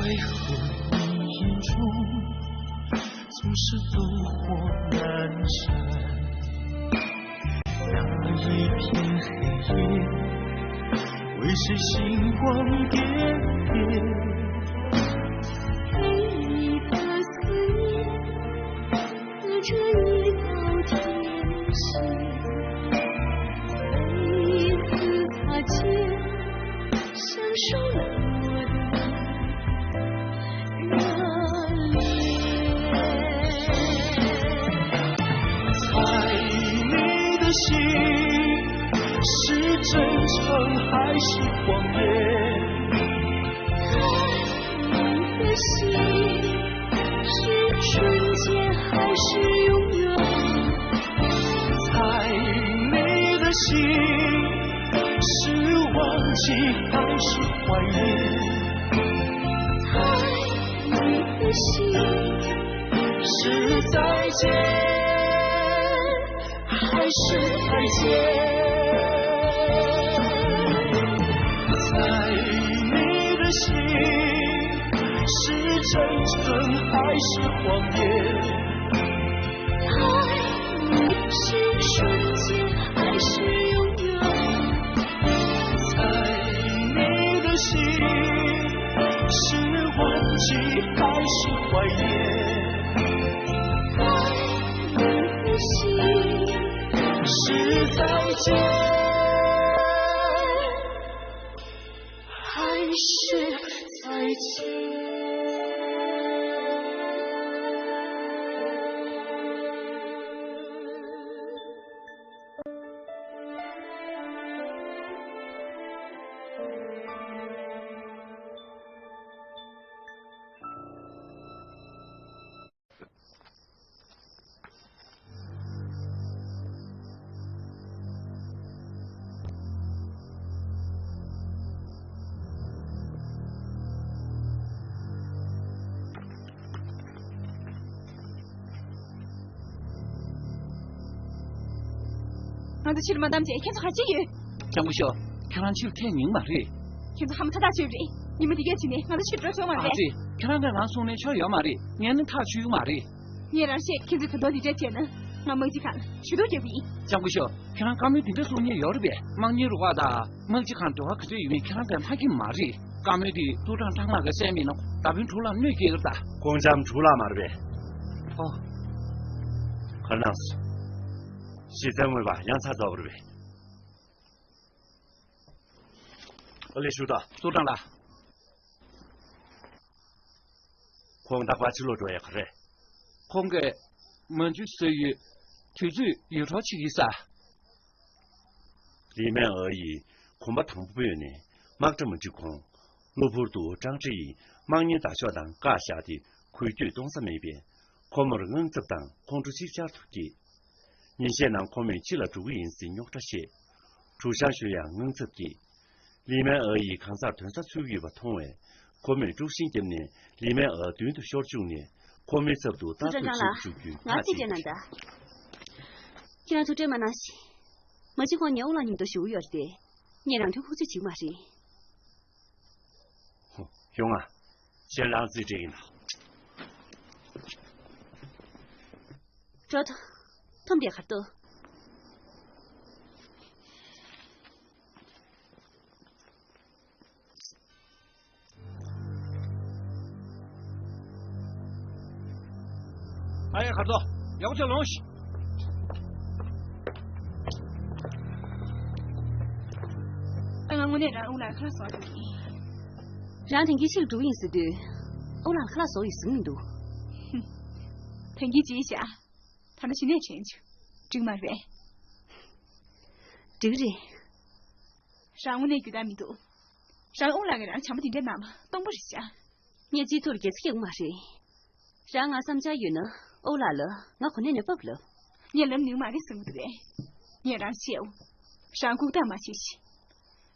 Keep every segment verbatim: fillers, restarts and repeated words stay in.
在昏迷眼中，总是灯火阑珊。那一片黑夜，为谁星光点点？黑夜的思念，隔着一道天线，每一次擦肩， 享受冷漠的热烈。猜你的心是真诚还是谎言？猜你的心 是春天还是永远？猜你的心，是忘记还是怀念？猜你的心，是再见 还是再见？猜你的心，是真诚还是谎言？猜你的心，是春天还是永远？猜你的心，是忘记还是怀念？ 是再见，还是再见？ ང་ཚོ་ཕྱིར་མ་བདམས་བྱས་ཁྱེད་ཚོ་ག་རེ་བྱེད་ཀྱི་ཡོད། སྐྱབས་མགོན་ཤོག་ཁྱེད་རང་ཕྱིར་ཐད་ཉན་མ་རེད། ཁྱེད་ཚོ་ཧ་མ་ཐ་ཐག་བྱོས་རེད། ཉི་མ་འདི་གས་བྱས་ནས་ང་ཚོ་ཕྱིར་འགྲོ་ཆོག་མ་རེད། ཨ་ཙི། ཁྱེད་རང་གིས་ང་གསུང་ནས་ཆོ་ཡོད་མ་རེད། ངས་ནི་ཐག་ཆོད་ཡོད་མ་རེད། ངས་རང་བཤད། ཁྱེད་ཚོས་ད་དུང་འདི་འདྲ་བྱས་ན་ང་དམག་སྤྱི་ཁང་ལ་ཞུ་གཏུག་རྒྱག་གི་ཡིན། སྐྱབས་མགོན་ཤོག་ཁྱེད་རང་བཀའ་མོལ་འདི་འདྲ་གསུང་མཁན་ཡོད་རེད་པས། དམག་མི་རུ་ཁག་དང་དམག་སྤྱི་ཁང་འབྲེལ་བ་ག་ཚོད་ཡོད་མེད་ཁྱེད་རང་གིས་མ་ཤེས་ཀྱི་མ་རེད། བཀའ་མོལ་འདི་ཏུའུ་ཀྲང་ཀྲང་ལགས་ཀྱིས་གསན་མིན་ན་མདའ་དཔོན་ཀྲུའུ་ལགས་གནོད་སྐྱེལ་གྱི་རེད་ད། ཀོང་ལྕམ་ཀྲུའུ་ལགས་མ་རེད་པས། ཨོ། ག་རེ་གནང་སོང་། གཞི་རྩའི་དངོས་པ་ཡང་ཚ་རྫོགས་པ་རེད་པས། ཨ་ལས་ཞུ་དང་། ཏུའུ་ཀྲང་ལགས། ཁོང་རྟག་པར་ཕྱི་ལོགས་འགྲོ་ཡག་ག་རེ། ཁོང་གིས་མ་འཇུ་ཟེར་ཡོད། དུས་ཚོད་ཡོལ་འཕྲོ་བྱེད་ཀྱི་ས། ལི་མེན་ཨོ་ཡིས་གོམ་པ་དང་པོ་སྤོས་ནས་དམག་གྲ་མ་འགྲིག་གོང་། གློ་བུར་དུ་ཀྲང་ཀྲི་ཡིས་དམག་གཉེར་དར་ཤོག་དང་བཀག་བཞག་སྟེ་འགུལ་སྐྱོད་གཏོང་ས་མེད་པས། ཁོ་མོར་དངངས་འཚབ་དང་ཁོང་ཁྲོ་ཅིག་ཅར་དུ་སྐྱེས། ཉིན་ཤས་ནང་ཁོ་མོས་ཕྱི་ལ་འགྲོ་གི་ཡིན་ཟེར་རྙོག་དྲ་བཤད། ཀྲུའུ་ཞང་ཞུས་ཡང་དངངས་འཚབ་སྐྱེས། ལི་མེན་ཨོ་ཡིས་གང་སར་དོན་རྩ་འཚོལ་གྱི་ཡོད་པ་མཐོང་བས། ཁོ་མོས་དཀྲུག་ཤིང་བརྒྱབ་ནས་ལི་མེན་ཨོ་མདུན་དུ་ཤོར་བཅུག་ནས་ཁོ་མོའི་ཚབ་ཏུ་ཏུའུ་ཀྲང་ཀྲང་ལགས། ང་རྩིས་སྤྲད་གནང་དང་། ཁྱེད་རང་ཐུགས་ཁྲལ་མ་གནང་ཞིག་མ་གཞི་ཁོང་ངའི་དབུ་ལགས་མཉམ་དུ་བཞུགས་ཡོད་རེད་དེ། ངས་རང་དོན་ཁུག་རྩོད་བྱེད་ཀྱི་མ་རེད། ཧོ། ཡོང་ང་། གཞན་རང་རྩིས་སྤྲད་ཀྱི་ན། འགྲོ་ཐོ། ཐོམ་པའི་གར་ཏོ། ཨ་ཡ་གར་ཏོ། ཡག་པོ་བྱས་ལོངས་ཤིག་ཨ། ང་དངོས་གནས་རང་དབུ་ལ་ཁ་ལག་བཟོ་འགྲོ་གི་ཡིན། རང་དེང་གི་ཕྱིར་འགྲོ་ཡིན་ཟེར་དུས། ཨོ་ལགས་ཁ་ལག་བཟོ་ཡི་ཟིན་མི་འདུག་ཧུམ། དེང་གི་བརྗེད་བཞག་ད་ནི་གཞི་ནས་དྲན་བྱུང་། འགྲིག་མ་རེད། འགྲིག་རེད། རང་དངོས་གནས་རྒྱུ་དག་མི་འདུག་རང་ཨོ་ལགས་ཀྱིས་རང་བྱམས་པོ་དེ་འདྲ་གནང་བ་སྟོང་པ་རེད་བཞག་ངས་སྤྱི་ཚོགས་ལ་རྒྱལ་ཚིག་སྐྱེ་དགོས་མ་རེད། རང་ང་བསམ་འཆར་ཡོད་ན་ཨོ་ལགས་ལ་ང་གོ་གནས་ནས་ཕབ་ལབ། ངས་ལབ་ནུས་མ་རེད་བསམ་གྱི་འདུག་པས། ངས་རང་བཤད་འོ། རང་ལྐུགས་རྟགས་མ་བྱེད་ཤིག་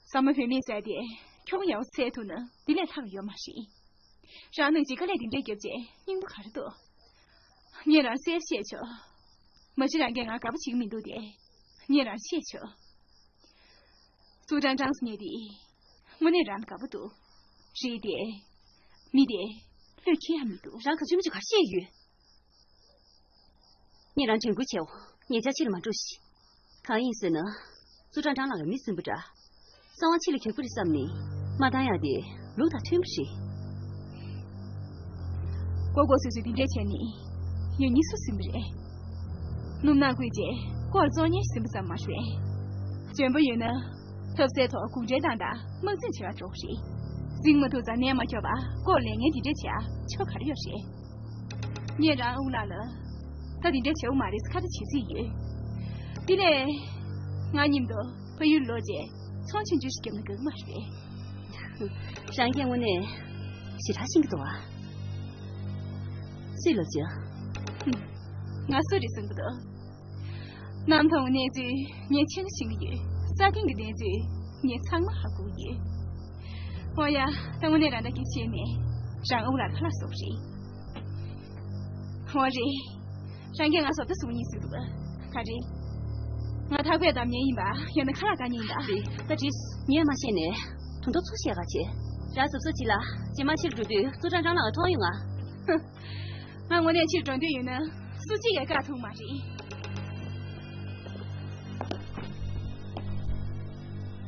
བསམ་བློ་བུད་མེད་ཟེར་དེ་ཁྱོང་ཡག་འཚལ་ཐུབ་ན་འདི་ལས་ལྷག་ཡོད་མ་རེད། རང་ནང་ཅིག་དཀའ་ལས་འདི་འདྲས་བརྒྱབ་རྗེས་སྙིང་པོ་ག་རེ་འདུག་ངས་རང་གསལ་བཤད་ཆོག་མ་གཞི་རང་གིས་ང་དགའ་པོ་བྱེད་ཀྱི་མི་འདུག་སྟེ། ངས་རང་བཤད་ཆོག་ཏུའུ་ཀྲང་ཀྲང་ཟེར་མཁན་དེ། དངོས་གནས་རང་ལ་དགའ་པོ་འདུག་རེད་དེ། མི་དེ་བློས་འཁེལ་ཡ་མི་འདུག་རང་ག་ཚོད་མི་ཚོད་ག་རེ་བཤད་ཡོད། ངས་རང་དྲན་སྐུལ་བྱེད་འོ། ཉེ་ཆར་ཕྱི་ལ་མ་འགྲོ་ཞིག་གང་ཡིན་ཟེར་ན། ཙུའུ་ཀྲང་ཀྲང་ལགས་ཀྱི་མི་སུན་པོ་འདྲ། གསང་བ་ཕྱི་ལ་གྱོག་པོ་རེད་བསམ་ནས་མ་བཏང་ཡ་དེ་ལུགས་དང་མཐུན་པ་རེད། མགོ་སྐོར་སོ་སོས་དེ་འདྲས་བྱས་ནས་ཡོད་ཉེས་སུ་སུན་པ་རེད། སྣུམ་ནག་བསྐུས་རྗེས་སྐོར་བཙོང་ཉེས་སུན་པ་ཙམ་མ་རེད། འཇོན་པོ་ཡོད་ན་ཐབས་ཟད་ཐོག་གུང་ཁྲན་ཏང་དང་དམག་འཛིང་བྱེད་པ་གྲོགས་རེད། འཛིང་མ་ཐུབ་ཙང་གནས་མ་སྐྱོབ་པ་སྐོར་ལས་ངན་དེ་འདྲས་བྱེད་ཡ་ཆོ་ག་རེ་ཡོད་རེད། ངས་རང་ཨུ་ལགས་ལ། ད་དེ་འདྲ་བྱེད་འོ་མ་རེད་ཁ་ཏ་བྱེད་རྩིས་ཡོད། དེ་ལས། ང་མཉམ་དུ་ཕ་ཡུལ་ལོག་རྗེས་ཚོང་ཆུང་ཆུང་ཞིག་བརྒྱབ་ན་དགའ་གི་མ་རེད། རང་སྐད་དངོས་གནས་ཞེ་དྲག་ཤེས་ཀྱི་འདུག་ཨ། སུས་ལབ་ཀྱི། ཧུམ། ང་སུ་རེད་བསམ་གི་འདུག་གནམ་ཐང་གི་གནས་ཚུལ་ངས་ཆེན་པོ་ཤེས་ཀྱི་ཡོད། ས་སྟེང་གི་གནས་ཚུལ་ངས་ཚང་མ་ཧ་གོ་གི་ཡོད། འོ་ཡ། ད་དངོས་གནས་རང་འདྲ་སྐད་ཆ་བཤད་ནས་རང་ཨུ་ལགས་ཁ་ལག་བཟོ་གི་རེད། འོ་རེད། རང་གིས་ང་བཟོ་ལྟ་བཟོ་གི་ཡིན་ཟེར་འདུག་ག་རེ། ང་ཐག་པས་བསྡམ་མཁན་ཡིན་པ་ཡང་ན་ཁ་ལག་བཀག་མཁན་ཡིན་པ། རེད། ད་དྲིས། ངས་མ་ཤེས་ནས་དོན་དག་ཚུར་བཤད་ག་བྱེད། རང་གཟབ་གཟབ་བྱེད་ལ་རྗེས་མ་ཕྱིར་འགྲོ་དུས་ཙུའུ་ཀྲང་ཀྲང་ལགས་མཐོང་ཡོང་ང་། ཧུ། ང་དངོས་གནས་ཕྱིར་འགྲོ་འདོད་ཡོད་ན་སུ་གཅིག་གིས་བཀག་ཐུབ་མ་རེད།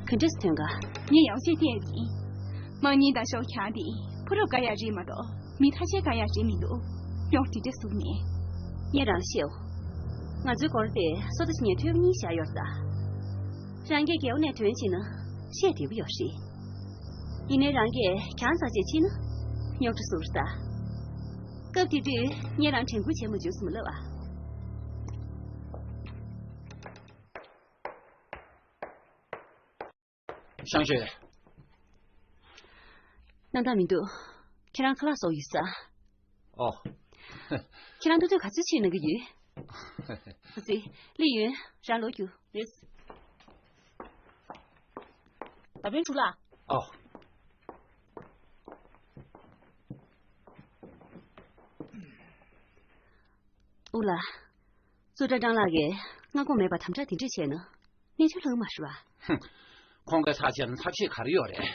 ག་འདྲས་ཐོན་ག་ངས་ཡང་བཤད་བསྡད་ཡིན། དམག་ཉིན་དང་ཤོག་ཁྱང་དེ་ཕོ་རབ་དགའ་ཡག་རེད་མ་གཏོགས་མི་ཐ་ཆད་དགའ་ཡག་རེད་མི་འདུག་རྙོག་དེ་འདྲ་ཟུག་ནས། ངས་རང་བཤད་འོ། ང་ཚོའི་སྐོར་དེ་སོ་ད་ཅི་ངས་ཐོས་པ་གཉིས་བཞག་ཡོད་ད། རང་གིས་རྒྱལ་བ་ནས་དོན་བྱས་ན་བཤད་བདེ་པོ་ཡོད་རེད། ཡིན་ནའི་རང་གིས་གྱང་ས་བཅད་ཕྱིན་ན་རྙོག་དྲ་ཟུག་རེད་ད། སྐབས་དེ་དུས་ངས་རང་དྲན་སྐུལ་བྱས་མ་བྱུང་སུ་མ་ལབ་ཨ། ཤང་ཤོས། རྣམ་དག་མི་འདུག་ཁྱེད་རང་ཁ་ལག་བཟོ་ཡོད་ས། ཨོ། ཁྱེད་རང་ཐུག་དུས་ག་ཚོད་ཕྱིན་གནང་གི་ཡོད། ཨ་ཙི། ལི་ཡུན། རང་ལོག་རྒྱུགས། ལེས། ད་ཕན་ཕྲུག་ལགས། ཨོ། ཨུ་ལགས། ཙུའུ་ཀྲང་ཀྲང་ལགས་ཀྱིས་སྔ་དགོང་མེད་པར་དམ་དྲག་དེ་འདྲས་བྱས་ན་གནས་ཚུལ་ལྷག་མ་རེད་པ། ཧུམ། ཁོང་གིས་ཐག་བཅད་ན་ཐབས་ཤེས་ག་རེ་ཡོད་རེད།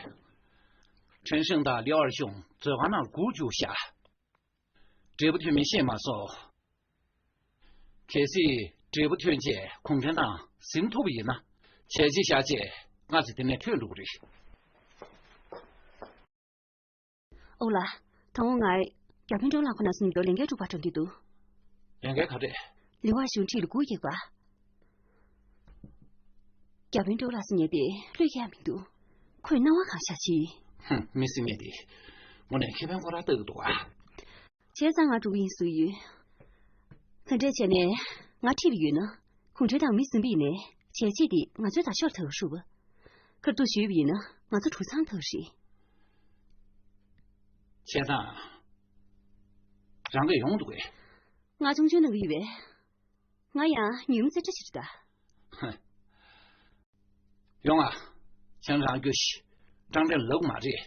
ཁྲེན་ཧྲེང་དང་ལི་ཨར་ཤུང་མཛོད་ཁང་ནང་སྒུག་བཅུག་ཤག་འབྲས་བུ་ཐོན་མིན་ཤེས་མ་སོང་། གལ་སྲིད་འབྲས་བུ་ཐོན་རྗེས་གུང་ཁྲན་ཏང་ཟིན་ཐུབ་པ་ཡིན་ན། བྱས་རྗེས་བཞག་རྗེས་ང་ཚོ་དེ་ནས་ཐོན་འགྲོ་གི་རེད། ཨོ་ལགས། དང་པོ་ང་རྒྱ་ཕན་སྒྲོལ་ལགས་ཁོ་ན་སུ་མཉམ་དུ་ལས་འགན་སྒྲུབ་པར་འགྲོ་གི་འདུག་ལས་འགན་ག་རེ། ལི་ཝར་ཞུང་ཁྲིད་ལ་སྒུག་བསྡད་པ། རྒྱ་ཕན་སྒྲོལ་ལགས་སུ་ཉལ་ཏེ་བློས་འཁེལ་ཡ་མི་འདུག་ཁོས་སྣང་བ་གང་ཤར་ཕྱིན། ཧུམ། མི་སེམས་ངན་དེ། དངོས་གནས་ཁེ་ཕན་ཁོ་རང་ལྟ་གི་འདུག་ཨ། བྱས་ཙང་ང་འགྲོ་གི་ཡིན་ཟེར་ཡོད། དེ་འདྲས་བྱས་ནས་ང་ཁྲིད་པ་ཡོད་ན། གུང་ཁྲན་ཏང་མི་ཟིན་པ་ཡིན་ནའི་བྱས་རྗེས་དེ་ང་ཚོའི་དར་ཤོག་ལ་ཐོབ་ཤོག་ཁར་ཐུག་ཞུས་པ་ཡིན་ན་ང་ཚོ་གྲུ་ཚང་ཐོབ་རེད། བྱས་ཙང་། རང་གིས་ཡོང་འདུག་གས། ང་ཆུང་ཆུང་ནང་གི་ཡོད་པས། ང་ཡང་ཉུང་ཙེ་འདྲ་ཞིག་རེད་ད། ཧ། ཡོང་ཨ། ཁྱེད་རང་རྒྱུགས་ཤིག་ཀྲང་ཀྲེན་ལབ་མ་རེད།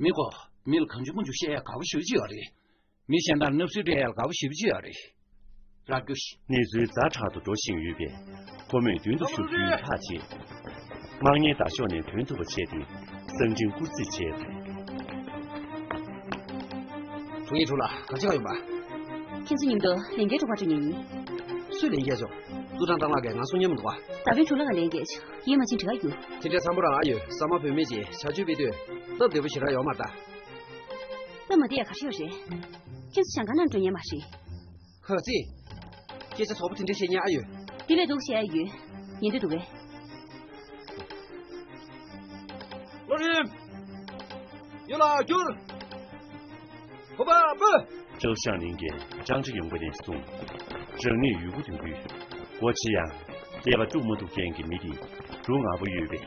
མི་ཁོ་མི་ལ་གང་བྱུང་མང་བྱུང་བཤད་ཡ་དགའ་པོ་ཞེ་པོ་ཅིག་ཡོད་རེད། མི་གཞན་དག་སྣབས་སུལ་སྤྲད་ཡ་ལ་དགའ་པོ་ཞེ་པོ་ཅིག་ཡོད་རེད། རང་རྒྱུགས་ཤིག་གནས་ཚུལ་ཛ་དྲག་ཏུ་འགྲོ་བཞིན་ཡོད་པས། ཁོ་མོས་མདུན་དུ་ཤོག་རྒྱུའི་ཐག་བཅད། དམག་གཉེར་དར་ཤོག་ནས་ཐོན་ཐུབ་པ་བྱས་ཏེ། གསང་འཕྲིན་བསྐུར་རྩིས་བྱས་པ་རེད། དྲུང་ཡིག་དྲུང་ལ་ག་ཅི་ག་ཡོང་པ། ཁྱེད་ཚོ་མཉམ་དུ་ལས་འགན་སྒྲུབ་པར་འགྲོ་མཁན་ཡིན། སུས་ལན་བརྒྱབ་བྱུང་། ཙུའུ་ཀྲང་ཀྲང་ལགས་ཀྱིས་ང་གསུང་མཁན་མི་འདུག་ག་ད་ཕན་དྲུང་ལ་ང་ལན་བརྒྱབ་བྱུང་། ཡིད་མ་ཆེས་དྲི་ག་རྒྱུགས། དེ་འདྲའི་འཚམས་པོ་རང་ཨ་ཡོད། ཟ་མ་བུད་མེད་ཀྱིས་བྱ་སྤྱོད་སྤེལ་དུས་སྟབས་བདེ་པོ་ཞེ་དྲག་ཡོད་མ་རེད་ད། སྟབས་མ་བདེ་ཡ་ག་རེ་ཡོད་རེད། ཁྱེད་ཚོ་ཞང་ཁང་ནང་འགྲོ་མཁན་མ་རེད། ཧ་ཙི། སྐད་ཆ་དོག་པོ་དེ་འདྲ་བཤད་མཁན་ཨ་ཡོད། དེ་ལས་སྡུག་བཤད་ཨ་ཡོད། ཉན་འདོད་འདུག་གས། བློ་རིམ། ཡོད་ལ་སྒྱུར། ཧོ་པ་པོ། ཀྲའོ་ཞང་ལིན་གྱིས་ཅང་ཀྲི་ཡོང་པ་ནས་བཟུང་། རང་ཉིད་ཡུལ་སྐོར་དོན་གྱིས་སྒོ་ཕྱེ་ཡང་བསྡད་པ་དཀྲུག་མ་ཐུབ་མཁན་གྱི་མི་དེ་སྡུག་བསྔལ་པོ་ཡོད་པས།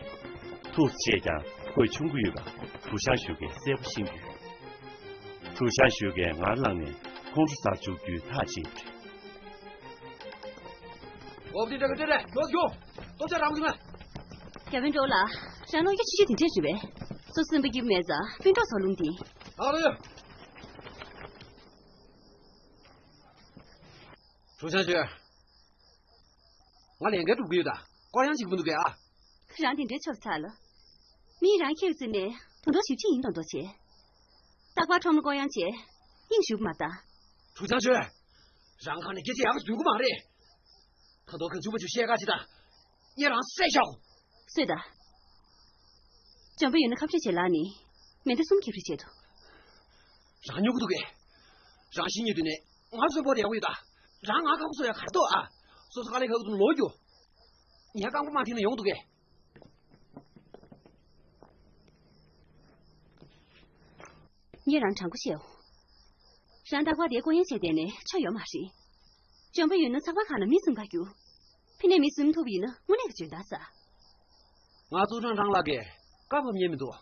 ཐུགས་བཅད་ཀྱང་ཁོས་ཆུང་ཀུ་ཡོད་པ་ཀྲུའུ་ཞང་ཞུས་ཀྱིས་གསལ་པོ་ཤེས་ཀྱི་ཡོད། ཀྲུའུ་ཞང་ཞུས་ཀྱིས་ངར་ལངས་ནས་ཁོང་ཁྲོ་ཟ་བཅུག་རྒྱུའི་ཐག་བཅད་པ་རེད། འོ་དེ་འདྲ་གི་འདྲ་རེད། ཡོད་ཡོད། ལྟོ་ཆ་རག་མི་འདུག་ན། རྒྱ་དཔོན་ཀྲོའུ་ལགས། རང་ལུགས་ཀྱི་ཆུ་ཆུ་དེ་འདྲས་རེད་པས། སོ་སེམས་པ་སྐྱིད་མེད་ཙང་དཔོན་གྲོགས་ཚོ་ལུང་དེ། ཨ་ལོ་ཡ། ཀྲུའུ་ཞང་ཞུས། ང་ལས་འགན་སྒྲུབ་ཀྱི་ཡོད་ད། སྐོར་ཡང་བྱེད་ཀྱི་མི་འདུག་གས་ཨ། རང་དེ་འདྲའི་ཆོག་ཚར་ལ། མིས་རང་ཁྱེར་ཟིན་ནས་དུད་འགྲོ་ཞིབ་ཕྱིས་ཡིན་མདོག་མདོག་བྱས། ད་ རྟག་པར་ཁྲོམ་ལ་བསྐོར་ཡང་བྱས། སྙིང་ཞུགས་མ་བཏང་། གྲུ་ཆང་ཆོས། རང་ཁ་ནས་སྐད་ཆ་ཡག་པོ་འདོན་གི་མ་རེད། ད་དུང་གང་བྱུང་མ་བྱུང་བཤད་ཁ་ཅིག་དང་། ངས་རང་བསད་བཞག་གོ། བསད་ད། འཇོན་པོ་ཡོད་ན་ཁ་བརྡ་བྱེད་ལ་ནི། མེ་མདའ་གསུམ་ཁྱེར་རེ་བྱེད་དོ། རང་སྨྱོ་གི་འདུག་གས། རང་ཤི་ཉེ་དུས་ནས་ང་གསོན་པོ་དེ་ཡག་པོ་ཡོད་ད། རང་ང་ཁག་པོ་བཟོ་ཡ་ག་རེ་འདུག་ཨ། སོ་སོ་དཀའ་ལས་ཁག་གི་འདུག་ལོ་རྒྱུ། ངས་རྐང་པ་མ་ཐེངས་ན་ཡོང་འདུག་གས། ངས་རང་དྲང་པོ་བཤད་འོ། རང་རྟག་པར་དེ་ཀོ་ཡན་བྱས་བསྡད་ནས་ཆོ་ཡོད་མ་རེད། འཇོན་པོ་ཡོད་ན་ཚགས་པར་ཁང་ལ་མི་འཛིན་པར་རྒྱུགས། ཕི་ནས་མི་འཛིན་ཐུབ་པ་ཡིན་ན་དངོས་གནས་ཀྱི་འཇོན་ཐང་ས། ང་ཙུའུ་ཀྲང་ཀྲང་ལགས་ཀྱིས་བཀའ་ཕབ་ཉན་མི་འདུག་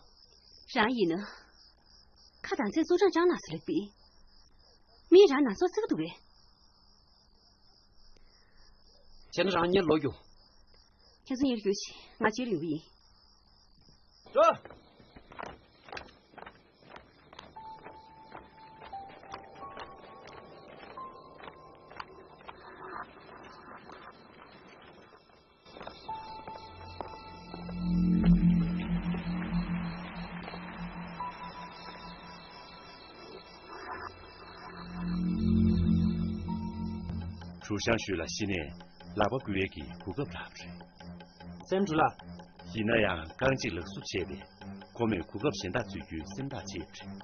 རང་ཡིན་ན། ཁ་དང་ཚེ་ཙུའུ་ཀྲང་ཀྲང་ལགས་སུ་ལེགས་པས། མིས་རང་ནང་སོག་བརྩི་གི་འདུག་གས། བྱས་ན་རང་ཉལ་ལོག་རྒྱུགས། ཁྱེད་ཚོ་ཉལ་རྒྱུགས་ཤིག་ང་ཕྱིར་ཡོང་གི་ཡིན། འགྲོ། གྲུ་ཤང་ཞུས་ལ་གཞི་ནས་ལག་པ་འགུལ་ཡས་ཀྱི་གོ་སྐབས་རག་པ་རེད། སེམས་འགྲོ་ལ། ཡིན་ན་ཡང་རྐང་གཅིག་ལག་སུབ་བྱས་ཏེ། ཁོ་མོས་གོ་སྐབས་གཞན་དག་འཚོལ་རྒྱུའི་སེམས་ཐག་བཅད་པ་རེད།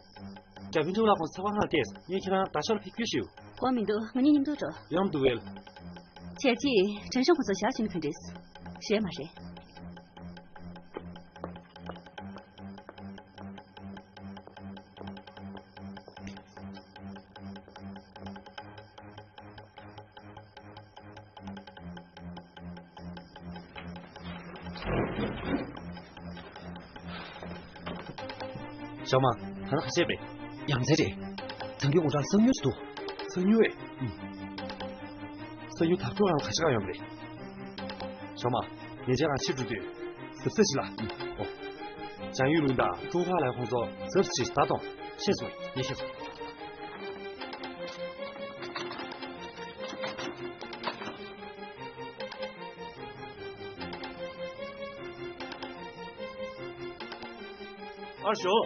རྒྱ་ཕུན་ཚོགས་ལགས་ཁོང་ཚོ་ཚགས་པར་ཁང་བལྟས། ངས་ཁྱེད་རང་ད་ཤར་ལ་ཕེབས་སྐྱོད་ཞུས། དགོས་མི་འདུག་ང་གཉིས་མཉམ་དུ་འགྲོ། ཡང་འདུག་ཝེལ། བྱས་རྗེས་དྲན་ཤོག་ཁོང་ཚོ་ཞག་བཞུགས་ན་ག་འདྲས། ཞེས་མ་རེད། ཞའོ་མ། ད་ལྟ་ག་བྱས་པས། ཡ་མཚན་རེད། ད་གིན་ངོ་གྲངས་གསང་ཉུལ་ཞིག་འདུག་གསང་ཉུལ་ཨེ། ཨུམ། གསང་ཉུལ་དག་ཐོག་རང་ག་ཅི་ག་ཡོང་བ་རེད། ཞའོ་མ། ཉེ་ཆར་རང་ཕྱིར་འགྲོ་དུས། གཟབ་གཟབ་བྱེད་ལ། ཨུམ། ཨོ། ཅང་ཡུས་ལུང་དང་ཀྲུང་ཧྭ་ལའི་ཁོང་ཚོ་གཟབ་གཟབ་བྱེད་ལྟ་གཏོང་། ཤེས་སོང་། ངས་ཤེས་སོང་། ཨར་ཞོ།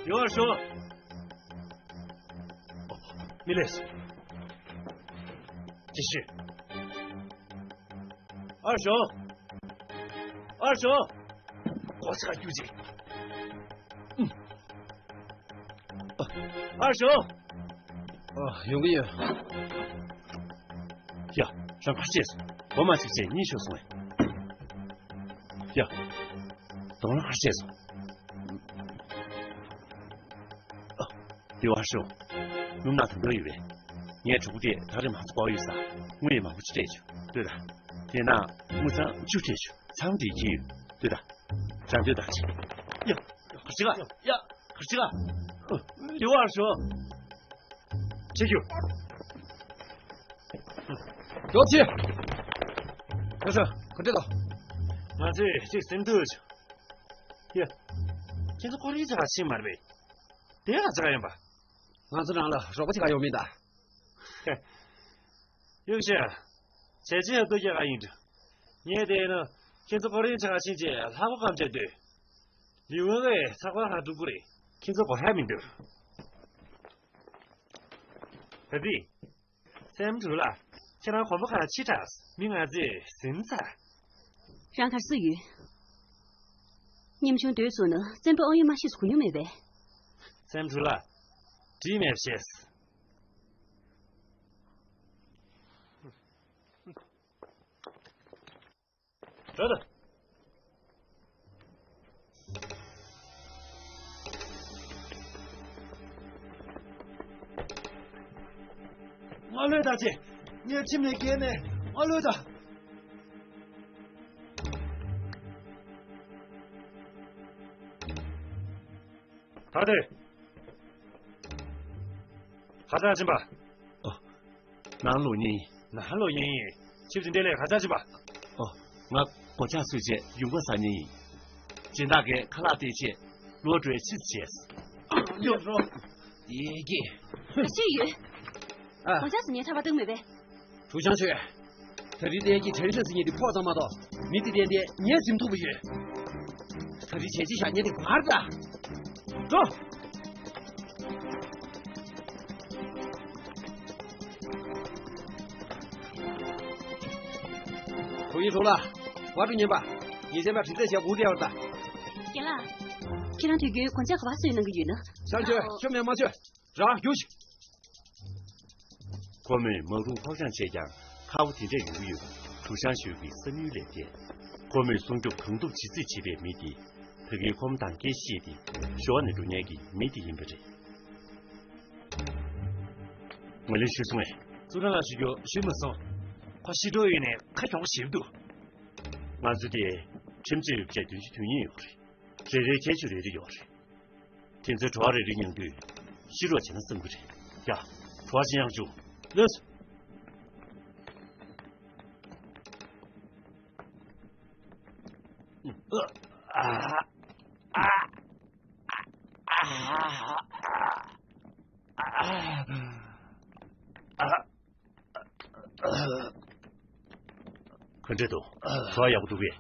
ཡོ་ཨར་ཞོ། མི་ལས། ཅི་ཞིག་ཨར་ཞོ། ཨར་ཞོ། གོ་ཆ་རྒྱུ་ཅིག་ཨར་ཞོ། ཨ། ཡོང་གི་ཡོད། ཡ། རང་ག་རེ་བྱས་སོང་། སྒོ་མ་ཚིག་བྱས་གཉིད་ཤོར་སོང་ངས། ཡ། གདོང་ལ་ག་རེ་བྱས་སོང་། ཨ། ལིའུ་ཨ་ཞོ། སྣུམ་ནག་དོན་དག་ཡོད་པས། ངའི་གྲོགས་པོ་དེས་ཐག་རིང་མང་ཚོ་ལྐོག་ཡོད་ས། དངུལ་ཡང་མང་པོ་ཅིག་སྤྲད་བྱུང་། ལྟོས་དང་། དེ་ན་དངུལ་ཚང་བཅུ་སྤྲད་བྱུང་། ཚང་བསྡད་ཀྱི་ཡོད། ལྟོས་དང་། རང་ལྟོས་དང་ཅིག་ཡ། ག་ཅི་ག་ཡ། ག་ཅི་ག་ལིའུ་ཨ་ཞོ། ཆེ་རྒྱུ། ཡོ་ཆེ། ཡོ་ཆེ། ག་འདྲ་ལ། ང་ཚོས་ཅིག་སེམས་སྡུག་བྱུང་། ཡ། ཁྱེད་ཚོ་ཀོ་རི་ཆ་ཕྱིན་མ་རེད་པས། དེ་ག་ཅི་ག་ཡིན་པ། ང་ཚོ་རང་ལ་རོགས་པ་བྱེད་ག་ཡོང་མིན་ད། ཡུག་ཤ། བྱས་རྗེས་ལྟོས་རྒྱག་ག་ཡིན་འགྲོ། ངས་དེ་ནི་ཁྱེད་ཚོ་ཀོ་རིན་ཆ་ཕྱིན་རྗེས་ལྷག་པ་སྐམ་བྱས་སྡོད། ལི་ཝུན་གྱིས་ཚགས་པར་ཧ་དཀྲུག་གི་རེད། ཁྱེད་ཚོ་གོ་ཧ་མི་འདུག་ད་དེ། སེམས་དྲུག་ལ། ཁྱེད་རང་གོམ་པ་གང་ཕྱི་དྲགས། མི་ང་ཚོས་ཟིན་ཚར། རང་གར་སུ་ཡོད། ཉམ་ཆུང་སྡོད་ཚུགས་ན་བཙན་པོའི་ཨོ་ཡོད་མ་ཤེས་སུ་གོ་མྱོང་མེད་པས། སེམས་དྲུག་ལ། དྲིས་མེད་ཤེས། རེད། སྔ་ལོས་ད་ཅི། ངའི་ཁྱིམ་ནས་བརྒལ་ནས་སྔ་ལོས་ད། ད་དེ། ཁ་ཚ་ཕྱིན་པ། ཨོ། ནང་ལོག་ཉེན་ཡིན། ནང་ལོག་ཉེན་ཡིན། ཆིབས་ཟིན་དེ་ལས་ཁ་ཚ་ཕྱིན་པ། ཨོ། ང་སྒོ་ལྕགས་བཟོས་རྗེས་ཡུངས་པ་ཟ་ཉེན་ཡིན། སྦྱིན་བདག་གིས་ཁ་ལག་སྟེར་རྗེས་ལོག་འགྲོའི་ཆིབས་བྱས། ཡོད་རོ། ཡེ་གེ། ག་ཚོད་ཡོད། ཨ། སྒོ་ལྕགས་བཟོ་ཉེན་ཁྲ་བ་བཏང་མེད་པས། ཧྲུའུ་ཞང་ཆོས། ད་རིང་གཏན་གྱི་དྲན་ཤེས་ཟེར་མཁན་དེ་ཕོག་ཙམ་མ་གཏོགས་མི་དེ་ཏན་ཏན་ངས་ཟིན་ཐུབ་པ་ཡོད། ད་རིང་བྱས་རྗེས་བཞག་མཁན་དེ་བར་ད། འགྲོ། ཁྲོ་ལ། བ་ཀྲུ་ཉན་པ། ཉེ་ཚན་པ་དྲི་རྩད་བྱ་དགོས་བསྡད་པ་ད། རྒན་ལགས། ཁྱེད་རང་དུས་རྒྱུན་གོན་ཆས་ག་པར་བཟོས་གནང་གི་ཡོད་ན། ཤང་ཆོས་ཆོས་མེད་མ་ཆོས། རང་རྒྱུགས་ཤིག་ཁོ་མོས་མ་རུང་ཕོག་རྐྱང་བྱས་ཀྱང་ཁག་པོ་དེ་འདྲ་ཡོང་གི་ཡོད་པ་གྲུ་ཤང་ཞོལ་གྱི་བསམ་ཡུལ་ལས་བརྟས། ཁོ་མོས་སྲུང་སྐྱོབ་གང་ཐུབ་ཇི་སྲིད་བྱེད་པའི་མི་དེ་ཕ་གིའི་ཁོམ་དང་སྐད་བཤད་དེ་ཞོར་ནས་འགྲོ་མཁན་གྱི་མི་དེ་ཡིན་པ་རེད། ངོས་ལེན་ཞུས་སོང་ངས། ཙུའུ་ཀྲང་ལགས་ཞུ་རྒྱུ་ཞུས་མ་སོང་། ཁོ་ཤི་འགྲོ་ཡོད་ནས་ཁ་གྱོང་ཞེ་པོ་འདུག་ང་ཚོ་དེ་ཁྲིམས་རྩོད་བྱས་དོན་གཅིག་དོན་གཉིས་ཡོད་རེད། རེ་རེའི་ཁྱད་ཆོས་རེ་རེ་ཡོད་རེད། དེ་ཚོའི་བྲོ་བ་རེ་རེ་མྱངས་དུས་ཤི་རོགས་བྱས་ན་བསམ་གྱི་རེད། ཡ། བྲོ་བ་ཅི་ཡང་བྱུང་། ལགས་སོ། ག་འདྲ་འདུག་བྲོ་བ་ཡག་པོ་འདུག་གས།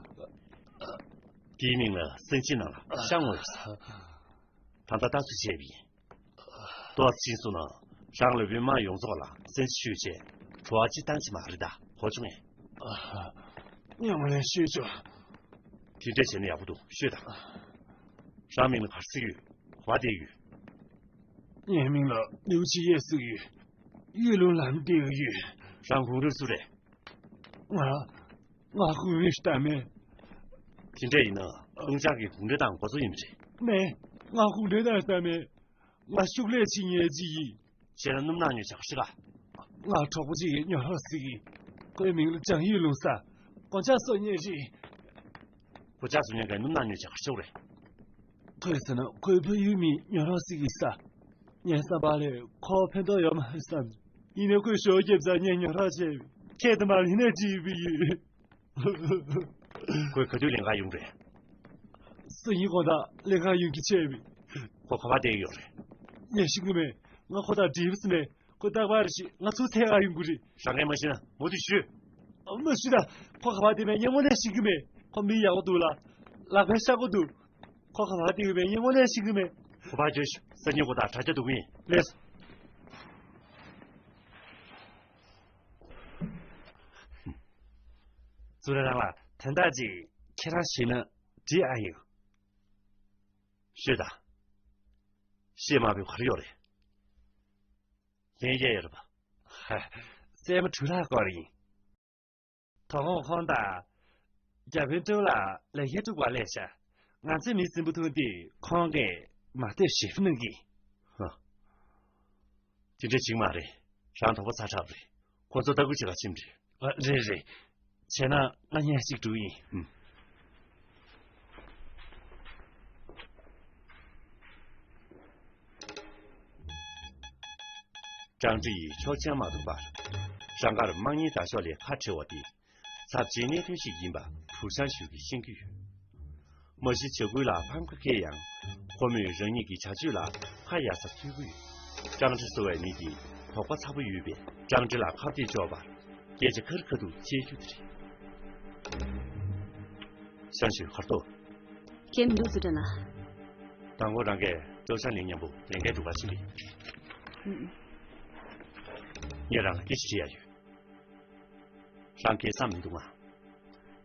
དེའི་མིང་ལ་སན་ཅི་ནང་ལ་ཤང་ངོས་ཟེར། ད་ལྟ་ལྟ་ཚུལ་བྱས་པ་ཡིན། ཏོག་ཙམ་ཕྱིན་སོང་ན་རང་ལ་བོད་དམག་ཡོངས་རྫོགས་ལ་སན་ཅི་ཞུས་བྱས་བྲོ་བ་ཅི་བཏང་ཅི་མ་རེད་ད་གོ་བྱུང་ངས། ངས་ངོས་ལེན་ཞུས་ཆོག་དེ་འདྲས་བྱས་ན་ཡག་པོ་འདུག་ཤོད་དང་། རང་མིང་ལ་ག་རེ་ཟེར་ཡོད། ག་པར་བསྡད་ཡོད། ངའི་མིང་ལ་ལིའུ་ཅི་ཡེ་ཟེར་གྱི་ཡོད། གཡུ་ལུང་ལ་བསྡད་ཀྱི་ཡོད། རང་གོང་རོལ་སུ་རེད། ང་ང་ཧུའུ་ཝེ་ཤི་ཏ་མེ། དེ་འདྲ་ཡིན་ན་ལུང་ཅང་གི་གུང་ཁྲན་ཏང་འགོ་གཙོ་ཡིན་པ་རེད། མེད། ང་ཧུའུ་ཁྲེ་ཏང་ཏ་མེ། ང་ཤུགས་ལས་ཕྱིན་ཉལ་གྱི་ཡིན། བྱས་ན་སྣུམ་ནག་ཉོ་བྱ་ག་ཞིག་ག་ང་གྲོགས་པོ་གཅིག་གིས་ཉོ་རོགས་ཟེར་གི། ཁོའི་མིང་ལ་ཅང་ཡུས་ལུང་ཟེར། གོ་ཆ་བཟོ་མཁན་རེད། གོ་ཆ་བཟོ་མཁན་གྱིས་སྣུམ་ནག་ཉོ་བྱ་ག་ཞིག་རེད། ཁོས་ཟེར་ན་ཁོའི་ཕ་ཡུལ་མི་ཉོ་རོགས་ཟེར་གི་ས། ངའི་བསམ་པ་ལས་ཁོ་ཕན་ཐོགས་ཡོད་མ་རེད་བསམ། ཡིན་ནའི་ཁོས་ཞོགས་རྒྱབ་ཙང་ངས་ཉོ་རོགས་བྱས། ཁྱེད་དུ་མ་ལ་ཡིན་ན་བྲིས་པ་ཡིན། ཁོས་ག་དུས་ལེན་ག་ཡོང་རེད། སང་ཉིན་དགོང་དག་ལེན་ག་ཡོང་གི་བྱས་པས། ཁོ་ག་པར་བསྡད་ཡོད་རེད། ངས་ཤེས་ཀྱི་མེད། ང་ཁོ་དང་འགྲིག་པ་ཟིན་མེད། ཁོ་རྟག་པར་ཞིག་ང་ཚོ་ཐད་ག་ཡོང་གི་རེད། ཞག་ངས་མ་ཤེས་ན་མུ་མཐུད་ཞུས། མ་ཞུས་ད། ཁོ་ག་པར་བསྡད་མེད་ངས་དངོས་གནས་ཤེས་ཀྱི་མེད། ཁོ་མི་ཡག་པོ་འདུག་ལ། ལག་པས་ཤ་གོ་འདུག་ཁོ་ག་པར་བསྡད་ཡོད་མེད་ངས་དངོས་གནས་ཤེས་ཀྱི་མེད། ཁོ་པར་བརྗོད་ཤིག་སང་ཉིན་དགོང་དག་དྲ་རྒྱ་འདུག་ཡིན། ལགས་སོ། ཙུའུ་ཀྲང་ལགས་དོན་དག་ཅིག་ཁྱེད་རང་ཞུས་ན་འགྲིག་ཨ་ཡོད། ཤོད་དང་། ཤེས་མ་བུ་ག་རེ་ཡོད་རེད། ལན་རྒྱག་ཡོད་རེད་པ། ཧ། སྲས་མོ་གྲུ་ལྷག་སྐོར་ཡིན། དོ་དགོང་ཁོང་དང་། རྒྱ་དཔོན་ཀྲོའུ་ལགས་ལས་ཀ་དཀྲུག་པ་སླེབས་ཤག་ང་ཚོའི་མི་སྲིན་པོ་ཐུག་དུས་ཁོང་གིས་མ་ལྟོས་ཞིབ་གནང་གི། ཧ། དེ་འདྲ་བྱེད་ཀྱི་མ་རེད། རང་དོགས་པ་ཚ་དྲགས་པ་རེད། ཁོ་ཚོ་ལྟ་སྐུལ་བྱེད་ག་ཕྱིན་པ་རེད། ཨ། རེད་རེད། བྱས་ན་ང་ཉལ་གཅིག་འགྲོ་གི་ཡིན། ཨུམ། ཀྲང་ཀྲི་ཡིས་ཆོག་མཆན་མ་བཏོན་པར་རང་དགར་དམག་གཉེར་བདག་ཤོག་ལས་ཁ་བྲལ་བ་དེ་ཚབས་ཆེའི་གནད་དོན་ཞིག་ཡིན་པ་ཧྥུ་ཤང་ཞུས་ཀྱིས་ཤེས་ཀྱི་ཡོད། མ་གཞི་བྱ་འགུལ་ལ་ཕམ་ཁ་ཁེལ་ཡང་ཁོ་མོས་རང་ཉིད་ཀྱི་བྱ་སྤྱོད་ལ་ཁ་གཡར་ས་འཚོལ་གྱི་ཡོད། ཀྲང་ཀྲི་ཟེར་བའི་མི་དེ་དོགས་པ་ཚ་པོ་ཡོད་པས་ཀྲང་ཀྲི་ལ་ཁ་གཏད་གཅོག་པར་སྐད་ཆ་ཁ་རི་ཁ་ཐུག་བཤད་རྒྱུ་དེ་རེད། ཤང་ཞུས་ཧར་ཏོ། གལ་མི་འདུག་ཙུའུ་ཀྲང་ལགས། དང་པོ་རང་གིས་ཀྲོའུ་ཤང་ལིན་མཉམ་པོ་ལས་འགན་སྒྲུབ་པར་ཕྱིན་པས། ཨུམ། ངས་རང་ལ་སྐད་ཆ་དྲི་ཡ་ཡོད། རང་གས་བསམ་མི་འདུག་ང་།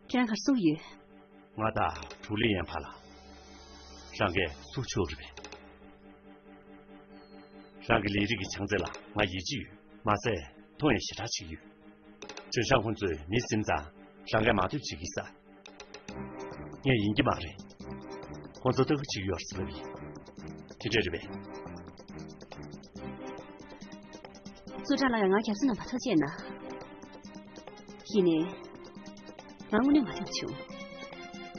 ཁྱེད་རང་གར་སུ་ཡོད། ང་དང་ཀྲུའུ་ལི་ཡན་ཕར་ལ། རང་གས་སུ་ཆོག་རེད་པས། རང་གི་ལས་རིགས་ཀྱི་བྱང་ཚད་ལ་ང་ཡིད་ཆེས་ཡོད། མ་ཟད་མཐོང་ཡང་ཞེ་དྲག་ཆེ་གི་ཡོད། ཅོན་ཤང་ཁོང་ཚོས་མི་ཟིན་ཙང་རང་གས་མ་ཐུབ་བྱེད་ཀྱི་ས། ངས་ཡིན་གྱི་མ་རེད། ཁོང་ཚོ་ལྟ་སྐུལ་བྱེད་ཀྱི་ཡོད་རེད་ཟེར་ལབ་ཡིན། དེ་འདྲས་རེད་པས། ཙུའུ་ཀྲང་ལགས་ཡང་ང་རྒྱབ་ས་ནང་མ་ཐོག་བྱས་ན། ཡིན་ནའི། ང་དངོས་གནས་མ་འདང་བྱུང་།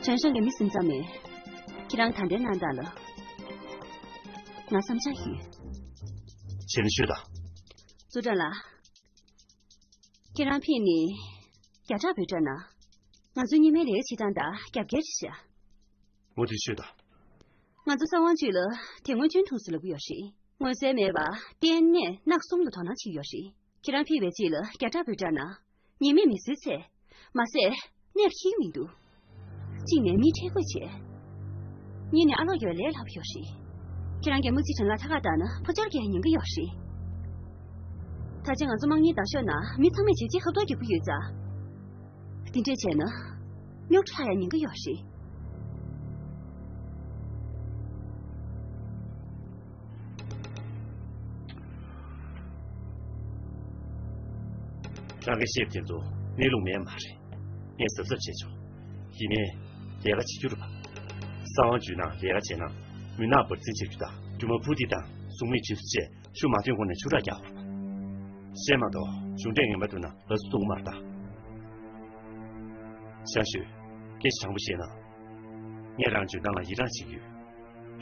ཅོན་ཤང་གི་མི་ཟིན་ཙམ་མེད། ཁྱེད་རང་ད་ལྟའི་གནང་སྟངས་ལ། ང་བསམ་འཆར་ཡོད། བྱས་ན་ཤོད་དང་། ཙུའུ་ཀྲང་ལགས། ཁྱེད་རང་ཕེབས་ནས་རྒྱ་གྲགས་འབོད་སྒྲ་གནང་། ང་ཚོའི་གཉིས་སྨན་ལས་ཀ་བྱེད་སྟངས་དང་རྒྱབ་འགལ་རེད་ཤག་མུ་མཐུད་ཤོད་དང་། ང་ཚོ་ས་དབང་ཅུས་ལ་དེ་སྔོན་ཅུན་ཐུང་ཟེར་ལབ་ཀྱི་ཡོད་རེད། མངོན་གསལ་མེད་པར་གཏན་ནས་ནག་གསུམ་ལ་དོ་སྣང་བྱེད་ཀྱི་ཡོད་རེད། ཁྱེད་རང་ཕེབས་པའི་རྗེས་ལ་རྒྱ་གྲགས་འབོད་སྒྲ་གནང་། ཉེས་མེད་མི་བཟོས་ཚེ། མ་ཟད། གནས་ལ་འཁེལ་གྱི་མི་འདུག་གཅིག་ནས་མི་ཁྲེལ་དགོད་བྱས། གཉིས་ནས་ཨ་ལོག་རྒྱག་ལས་སླ་པོ་ཡོད་རེད། ཁྱེད་རང་གིས་དམག་སྤྱི་ཁྲེན་ལ་ཐད་ཀར་བཏང་ན་ཕོ་སྐྱོར་རྒྱག་ཉེན་ཁ་ཡོད་རེད། ད་ཆ་ང་ཚོ་དམག་གཉེར་བདག་ཤོག་ནང་མི་ཚང་མས་བྱས་རྗེས་ཧབ་ཐོབ་རྒྱག་གི་ཡོད་ཙང་། འདི་འདྲས་བྱས་ན་རྙོག་དྲ་ཡང་ཉེན་ཁ་ཡོད་རེད། རང་གི་ཤེབ་དེ་ཚོ་གནས་ལུགས་མེད་མ་རེད། ངས་གཟབ་གཟབ་བྱས་ཆོག་ཡིན་ནའི་ལས་ཀ་བྱེད་རྒྱུ་རེད་པ། གསང་བ་བརྒྱུད་ནང་ལས་ཀ་བྱས་ན་མུན་ནག་འབར་འཛིང་བྱེད་རྒྱུ་དང་རྒྱུ་མ་ཕུ་ཏི་དང་གཟུགས་མེད་འཇིགས་སུ་བཅས་ཤུགས་མ་ཐོན་གོང་ནས་ཆུ་རགས་རྒྱག་དགོས་རེད་པ། བཤད་མ་གཏོགས་གཞུང་འབྲེལ་ངན་པ་འདུག་ན་ལག་སུ་ཐུག་མར་ལྟ། ཞང་ཞུས། སྐད་ཆ་དྲང་པོ་བཤད་ན། ངས་རང་འཇོན་ཐང་ལ་ཡི་རངས་བྱེད་ཀྱི་ཡོད།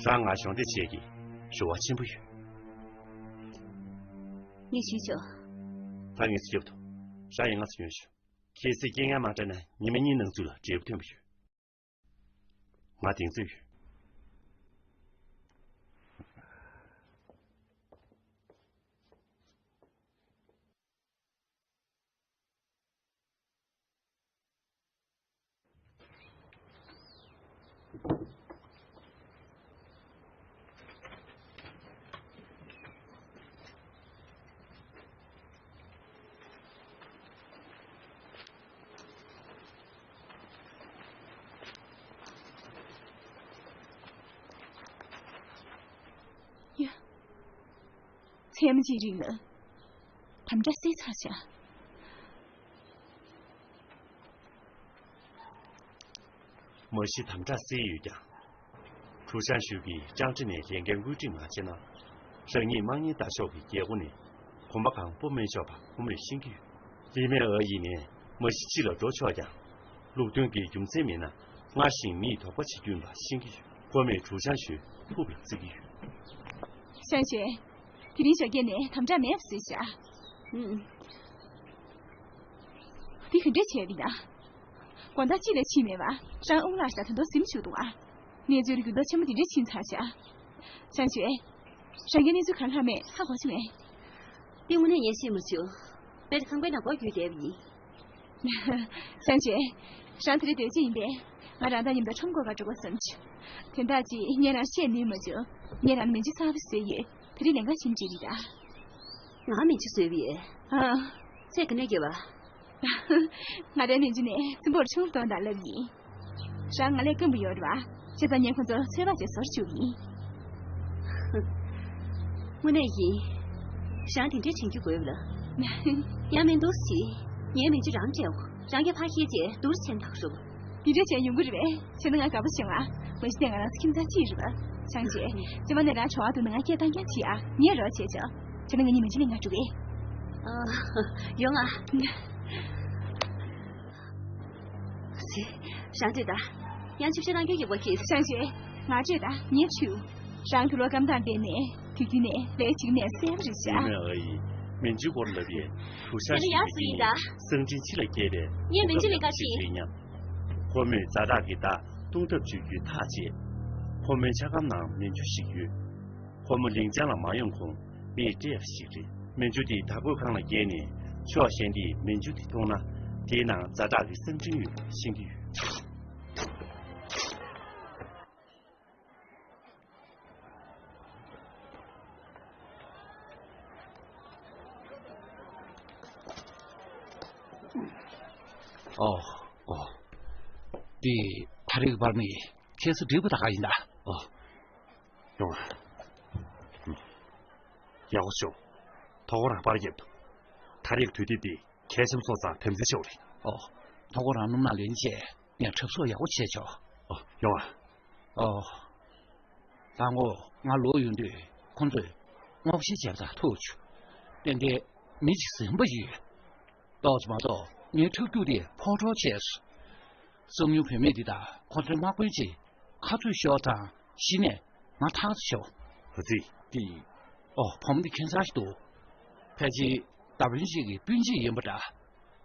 རང་ང་གཞོགས་འདེགས་བྱེད་ཀྱི་རེ་བ་ཆེན་པོ་ཡོད། ངས་ཞུས་ཆོག་ད་ངས་སུ་རྒྱབ་ཐུབ། རང་ཡང་ང་ཚོ་ཉོན་ཞུ། གལ་སྲིད་རྐྱེན་ངན་མ་འཕྲད་ན་ཉི་མ་གཉིས་ནང་ཚུད་ལ་འབྲས་བུ་ཐོན་པ་ཡོད། ང་གདེང་ཚོད་ཡོད། ཡ། ཚད་མ་ཅིག་རིང་ལ་དམ་དྲག་སེལ་ཚར་བྱ། མ་གཞི་དམ་དྲག་སེལ་ཡོད་ཀྱང་། གྲུ་ཤང་ཞུས་ཀྱིས་ཅང་ཁྲི་ནས་ལས་འགན་བཀོད་སྒྲིག་མ་བྱས་ན། རང་ཉིད་དམག་གཉེར་ལྟ་ཕྱོགས་ཀྱི་རྒྱལ་སྒོ་ནས་གོམ་པ་གང་སྤོ་མི་ཆོག་པ་ཁོ་མོས་ཤེས་ཀྱི་ཡོད། ལི་མེ་ཨ་ཡིས་ནས་མ་གཞི་ཕྱི་ལ་འགྲོ་ཆོག་ཀྱང་། ལུགས་མཐུན་གྱི་རྒྱུ་མཚན་མེད་ན་སྔར་བཞིན་མིས་དོགས་པ་བྱེད་རྒྱུ་ཡིན་པ་ཤེས་ཀྱི་ཡོད། ཁོ་མོས་གྲུ་ཤང་ཞུས་ཕུག་ལ་བརྩི་གི་ཡོད། ཤང་ཞུས། དེ་རིང་ཞོགས་ཀས་ནས་དམ་དྲག་མེད་པ་བཟོས་བཞག་ཨུམ། འདི་ག་འདྲས་བྱས་པ་ཡིན་ན། དགོང་དག་ཅི་ལ་ཕྱིན་མེད་པ་རང་དབུགས་ལངས་ཤག་ད་དུང་གཟིམ་བཞུགས་འདུག་ཨ། གནས་ཚུལ་འགྱུར་ལྡོག་ཆེན་པོ་འདི་འདྲས་ཕྱིན་ཚར་བཞག་ཤང་ཞུས། རང་གི་གནས་ཚུལ་ག་རེ་ལྷག་མེད་ཧ་གོ་བྱུང་ངས། འདི་དངོས་གནས་ངས་ཤེས་མ་བྱུང་། དཔེ་དེ་ཁང་པའི་ནང་སྒོ་བརྒྱུད་བསྡད་པ་ཡིན། ཤང་ཞུས། རང་དེ་རིང་སྡོད་རྒྱུ་ཡིན་པས། ང་རང་དང་མཉམ་དུ་ཁྲོམ་སྐོར་ག་འགྲོ་དགོས་བསམ་བྱུང་། དོན་དག་ཅིག་ངས་རང་བཤད་ནུས་མ་བྱུང་། ངས་རང་ལ་མན་ཇུ་གསར་པ་བཟོས་ཡོད། དེ་རིང་ལས་ཀ་བྱེད་ཀྱི་རེད་ད། ང་མན་ཇུ་བཟོས་པ་ཡིན། ཨ། ཚད་ག་ནས་སྐྱེས་པ། ང་རའི་མན་ཇུ་ནས་སྲིན་པོར་ཆུང་གཏོང་དང་ལབ་ཡིན། རང་ང་ལས་དཀོན་པོ་ཡོད་རེད་པ། བྱས་ཙང་ངས་ཁོ་ཚོར་ཚོད་དཔག་བྱས་བཟོ་རུ་བཅུག་ཡིན། དངོས་གནས་ཡིན། རང་དེ་འདྲས་དྲན་རྒྱུ་དགོས་པ་ལ། ཡང་མིན་འདུག་སེ། ངའི་མན་ཇུ་རང་སྤྲད་འོ། རང་གིས་ཕར་ཁྱེར་རྗེས་སྡུར་བྱས་ན་ཧྲུག་ག་འདི་འདྲས་བྱས་ཡོང་གི་རེད་པས། བྱས་ན་ང་དགའ་པོ་བྱུང་ཨ། མ་གཞི་ནས་ང་རང་ཚོ་ཁྱིམ་ཚང་གཅིག་རེད་པ། ཤང་ཞུས། རྗེས་མ་ནས་རང་བྲོ་བ་འདུག་ན་ང་སྐད་བཏང་རྐྱང་བྱེད་ཨ། ངས་རོགས་བྱས་ཆོག་བྱས་ན་ང་གཉིས་མན་ཇུ་ལེན་ག་འགྲོ་གི། ཨ། ཡོང་ཨ། སེ། རང་སྤྲོད་ད། ཡང་ཆུ་བཤལ་གནང་རྒྱུ་ཡོད་པ་གིས། ཤང་ཞུས། ང་སྤྲོད་ད། ངས་ཆུ། རང་དུ་ལོ་སྐམ་ཐང་བསྡད་ནས་དུས་རྒྱུན་ནས་ལས་བྱེད་ནས་གསལ་པོ་རེད་ཤག་ཡིན་ནའི་ཨ་ཡིས་མན་ཇུའི་སྐོར་ལབ་པས་གྲུ་ཤང་དེ་ནི་ཞིག་ཡག་ཏུ་ཡིན་ད། གིས་གསང་འཕྲིན་ཕྱི་ལ་བསྐྱལ་པས། ངས་མན་ཇུ་ལས་ཀ་ཞིག་བྱེད་སྙམ། ཁོ་མོས་ཛ་དྲག་གི་བརྡ་གཏོང་ཐབས་བྱེད་རྒྱུའི་ཐག་བཅད། ཁོ་མོའི་ཆ་སྒམ་ནང་མན་ཇུ་ཞིག་ཡོད། ཁོ་མོ་ལིང་ཅང་ལ་མ་ཡོང་གོང་མིས་སྤྲད་པ་ཞིག་རེད། མན་ཇུ་དེ་བདག་བཀོད་ཁང་ལ་བསྐྱལ་ནས་ཕྱོགས་གཞན་དེས་མན་ཇུ་དེ་མཐོང་ན་དེའི་ནང་ཛ་དྲག་གི་གསང་འཕྲིན་ཡོད་ཤེས་ཀྱི་ཡོད། ཨོ། ཨོ། འདི་ད་རེས་ཀྱི་པར་མི་ཁྱེད་ཚོ་འགྲིག་པ་ད་ག་ཡིན་ད། ཨོ། ཡོང་ཨ། ཡག་པོ་བྱུང་། ཐོག་ཁོ་རང་པར་རྒྱབ་འདུག་ད་རེས་ཀྱི་དུས་དེབ་འདི་གལ་ཆེན་པོ་ཚོགས་ཙང་དམ་འཛིན་ཆེ་བ་རེད། ཨོ། ཐོག་ཁོ་རང་སྣུམ་ནང་ལེན་བྱས་ངས་གྲབས་གསོག་ཡག་པོ་བྱས་ཆོག་ཨོ། ཡོང་ཨ། ཨོ། དང་པོ་ང་ལོག་ཡོང་དུས་ཁོ་ཚོས་སྔོག་བཤེར་བྱས་པ་དང་ཐུག་བྱུང་། ཏན་ཏན་མི་གཅིག་ཟིན་པ་ཡོད། ཏོག་ཙམ་མ་གཏོགས་ངའི་ཁྲག་རྒྱུག་དེ་ཕོ་ཁྲོ་བྱས་སོང་། བསམ་ཡུལ་བུད་མེད་འདི་དང་ཁོ་ཚོའི་དམག་དཔོན་གྱིས་ཁ་རྩོད་ཤོར་དང་གཞི་ནས་ང་ཐག་ཆོད། ཨ་ཙི། འདི། ཨོ། བུ་མོ་འདི་ཁྱད་མཚར་ཞིག་འདུག་ཕལ་ཆེར་མདའ་དཔོན་གཅིག་གི་སྤུན་མཆེད་ཡིན་པ་འདྲ།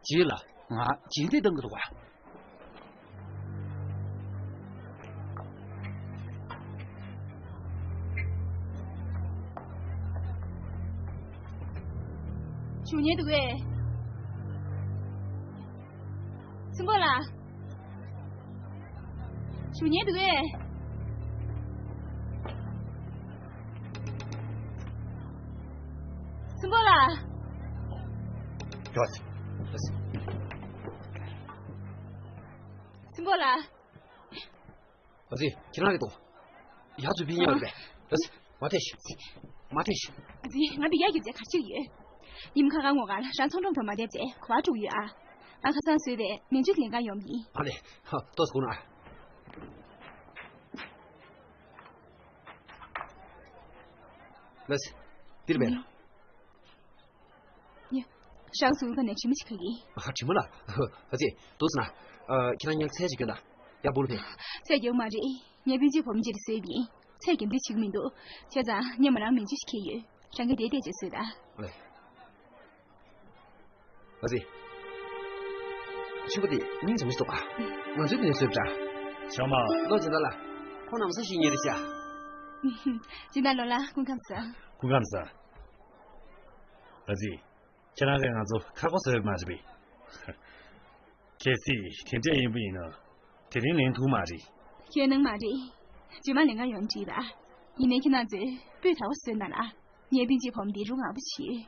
རྗེས་ལ་ང་རྗེས་འདེད་གཏང་གི་འདུག་ག་བྱུང་ཉེན་འདུག་གས། སྲིན་པོ་ལགས། བྱུང་ཉེན་འདུག་གས། སྲིན་པོ་ལགས། ཡོད། པོ་ལ། ཨ་ཙི། ཁྱེད་རང་གི་ཏོ། ཡག་ཚུལ་ཕི་ཉེ་བར་པས། ཨ་ཙི། མ་ཐེ་ཤི། མ་ཐེ་ཤི། ཨ་ཙི། ང་འདི་ཡག་གི་རྫས་གར་ཅིག་ཡོད། ཉིན་ཁ་ཁ་ངོ་ག་ལ་རང་ཚོང་ཁྲོམ་དུ་མ་བསྡད་རྫས་གོ་བ་དཀྲུག་ཡོད་ཨ། ང་ཁ་སང་བཟོས་པའི་མེ་མཆོད་ལེན་ག་ཡོང་གི་ཡིན། ཨ་ལེ། ཧ། ཏོ་སྐུ་ན། ལགས། འདིར་འབད་ལ། ཡ། ཞང་ཟུར་ཁ་ནས་དྲི་མ་ཞིག་ག་གི། ཨ། དྲི་མ་ལ། ཨ་ཙི། འདུག་སེ་ན། ཨ། ཁྱེད་རང་ཉལ་ཚལ་ཞིག་སྐྱོན་དང་། ཡ། སྦུག་ལ་ཕེབས། ཚལ་རྒྱག་མ་རེད། ངའི་སྤུན་མཆེད་བུ་མོ་གཅིག་ལ་བཟོས་པ་ཡིན། ཚལ་རྒྱག་འདི་བྱེད་ཀྱི་མི་འདུག་བྱས་ཙང་ངས་མོ་རང་མེ་མཆོད་ཞིག་ཁྱེར་ཡོད། རང་གིས་དེ་བལྟས་བྱས་བཟོས་དང་། ཨ་ལེ། ཨ་ཙི། ཕྱུ་པ་དེ་སྙིང་རྗེ་མོ་ཞིག་འདུག་ཨ། ང་ཚོའི་དེ་ནས་བཟོས་པ་འདྲ། ཞའོ་མ། ལོ་ཇི་ལྟར་ལ། ཁོང་རྣམ་ས་ཞིག་ཉེ་རེད་ཤག་སྦྱིན་བདག་ལོ་ལ་སྐུ་ཁམས་བཟང་། སྐུ་ཁམས་བཟང་། ཨ་ཙི། ཁྱེད་རང་གིས་ང་ཚོ་ཁ་ཁོ་བཟོས་མ་རེད་པས། གལ་སྲིད་དེ་འདྲ་ཡིན་པ་ཡིན་ན། དེ་རིང་ལེན་ཐུབ་མ་རེད། ཁྱེད་ནང་མ་རེད། རྗེས་མ་ལེན་ག་ཡོང་དྲིས་ད། ཡིན་ནའི་ཁྱེད་རང་ཚོས་སྤུས་དག་པོ་བཟོས་གནང་ལ། ངའི་སྤུན་མཆེད་བུ་མོ་འདི་རུ་ངག་པོ་བྱེད།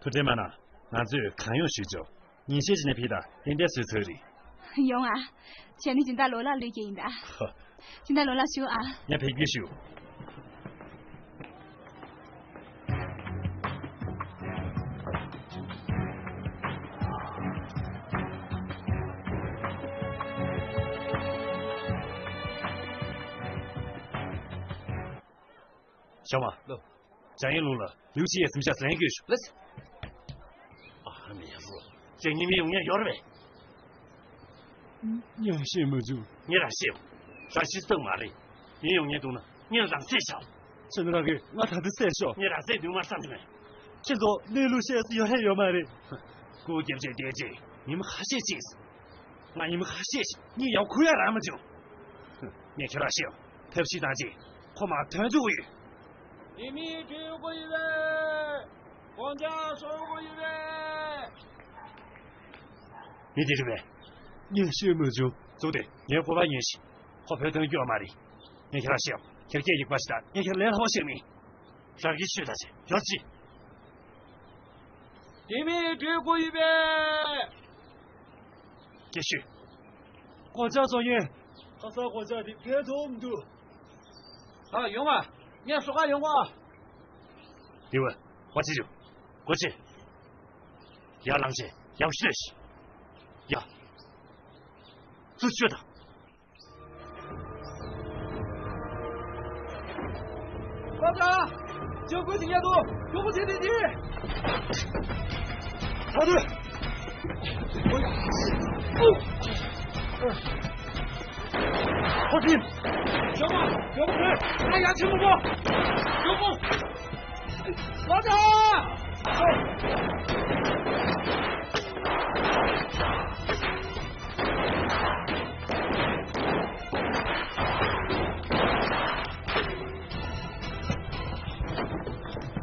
ཐུགས་ཁྲལ་མ་གནང་། ང་ཚོས་གང་ཡོང་ཞུས་ཆོག་ཉིན་ཤས་ཤིག་ནས་ཕེབས་དང་ཏན་ཏན་བཟོས་ཚར་རེད། ཡོང་ཨ། བྱས་ན་སྦྱིན་བདག་ལོ་ལ་ལུས་སྐྱེས་ཡིན་ད། ཧ། སྦྱིན་བདག་ལོ་ལ་བཞུགས་ཨ། ངས་ཕེབས་སྐྱེལ་ཞུ། ཞའོ་མ། ལོ། ཅང་ཡེ་ལུང་ལ་ལིའུ་ཆི་ཡའི་གཟིམ་ཤག་ལེན་དགོས་ཞུ། ལགས། ཨ་མའི་རོ། ཅང་ཡེ་མི་ཡོང་ཉན་ཡོད་རེད་པས། ངས་ཤེས་མ་བྱུང་། ངས་རང་ཤེས། རང་ཤེས་སྟངས་མ་རེད། ངས་ཡོང་ཉན་འདུག་ན་ངས་རང་བསད་བཞག་ཁྱེད་རང་གིས་ང་ད་ལྟ་བསད་ཤོག་ངས་རང་བསད་འདུག་མ་བསམ་གྱི་མེད། ཁྱེད་ཚོ་གནས་ལུགས་ཤེས་སུ་ཡོད་ཧེ་ཡོད་མ་རེད། སྐུ་རྒྱབ་ཆེ་བསྡད་རྗེས་ཉི་མ་ཁ་ཤས་ཤིག་ང་ཉི་མ་ཁ་ཤས་ཤིག་གཉིད་ཡང་ཁུག་ཡ་རག་མ་བྱུང་། ངས་ཁྱོད་རང་ཤེས། ཐབས་ཤེས་དང་ཅིག་ཁོ་མར་ཐོན་ཐུབ་ཀྱི་ཡོད། ཉེས་མིང་སྤྲོད་དགོས་ཡོད་པས། དགོངས་འཆར་ཞུ་དགོས་ཡོད་པས། མི་དེ་རེད་པས། ངས་ཤེས་མ་བྱུང་། ཙུའུ་ཏེ། ངས་གོ་བ་ཉོན་ཞིག་ཁོ་བོད་དོན་སྐྱོ་མ་རེད། ངས་ཁྱོད་རང་ཤེས། ཁྱེད་སྐད་ཡིག་པ་ཞིག་དང་ངས་ཁྱེད་ལས་སླ་བོ་ཤེས་མིན། རང་གིས་ཤོད་ད་ཅེ་ཡོད་ཅི། ཉེས་མིང་སྤྲོད་དགོས་ཡོད་པས། སྐད་ཤོད། གོ་ཆ་བཟོ་ཡིན། ཁ་སང་གོ་ཆ་དེ་ཕན་ཐོགས་མི་འདུག་ཨ། ཡོང་ཨ། ངས་སོ་ཁ་ཡོང་གོ། དེ་བས་ཧོ་ཅི་རུ། གོ་ཆེ། ཡར་ལངས་བྱས་ཡག་ཤོས་ཤིག་ཡ། ཚུར་ཤོད་དང་། ལགས་སོ། ཇོ་ཀུན་ཞིག་ཡ་དོ། ཇོ་ཀུན་ཞིག་དེ་དེ། ད་དུ། ཧོ་ཐིམ། ཇོ་མ། ཇོ་མ། ང་ཡ་ཆེན་མོ། ཇོ་མ། ལགས་སོ།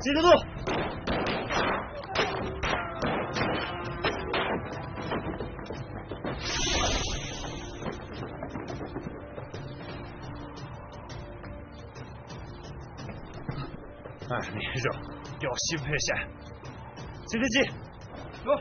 ཅི་ལ་ལོ། ཨ་ནི་རོ། མགྱོགས་ཤིག་ཕེབས་ཤག་ཅི་ལི་ཅི། ལོ།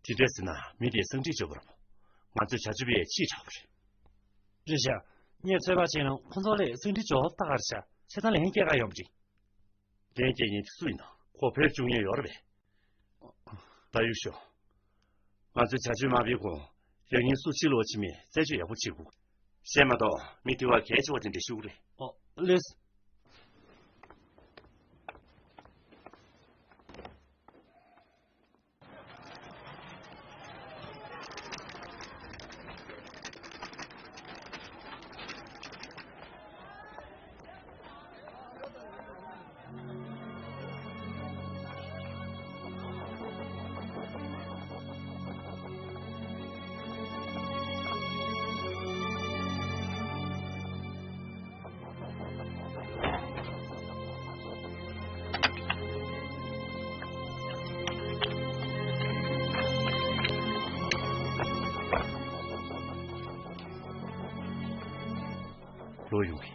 དེ་འདྲ་ཟེར་ན་མི་དེས་གསང་འཕྲིན་བརྗོད་པ་རེད། ང་ཚོས་བྱ་སྤྱོད་པས་ཕྱིས་དྲགས་པ་རེད། རེད་ཤག་ངས་ཚོད་དཔག་བྱས་ན་ཁོ་ཚོ་ལས་གསང་འཕྲིན་བརྗོད་ལྟ་ག་རེད་ཤག་བྱས་ཙང་ལན་སྐྱེལ་ག་ཡོང་པ་རེད། ལན་སྐྱེལ་མཁན་དེ་སུ་ཡིན་ནམ། ཁོ་བོད་བཅུག་མཁན་ཡོད་རེད་པས། ད་ཡུལ་ཤོག་ང་ཚོས་བྱ་སྤྱོད་མ་སྤེལ་གོང་རང་ཉིད་སུ་ཕྱིར་ལོག་ཕྱིན་མིན་རྩད་གཅོད་ཡག་པོ་བྱེད་དགོས། བཤད་མ་གཏོགས་མི་དེ་བ་གལ་ཆེ་བ་དེ་འདྲ་ཤོད་ཀྱི་རེད། ཨོ། ལགས། ལོག་ཡོང་གི།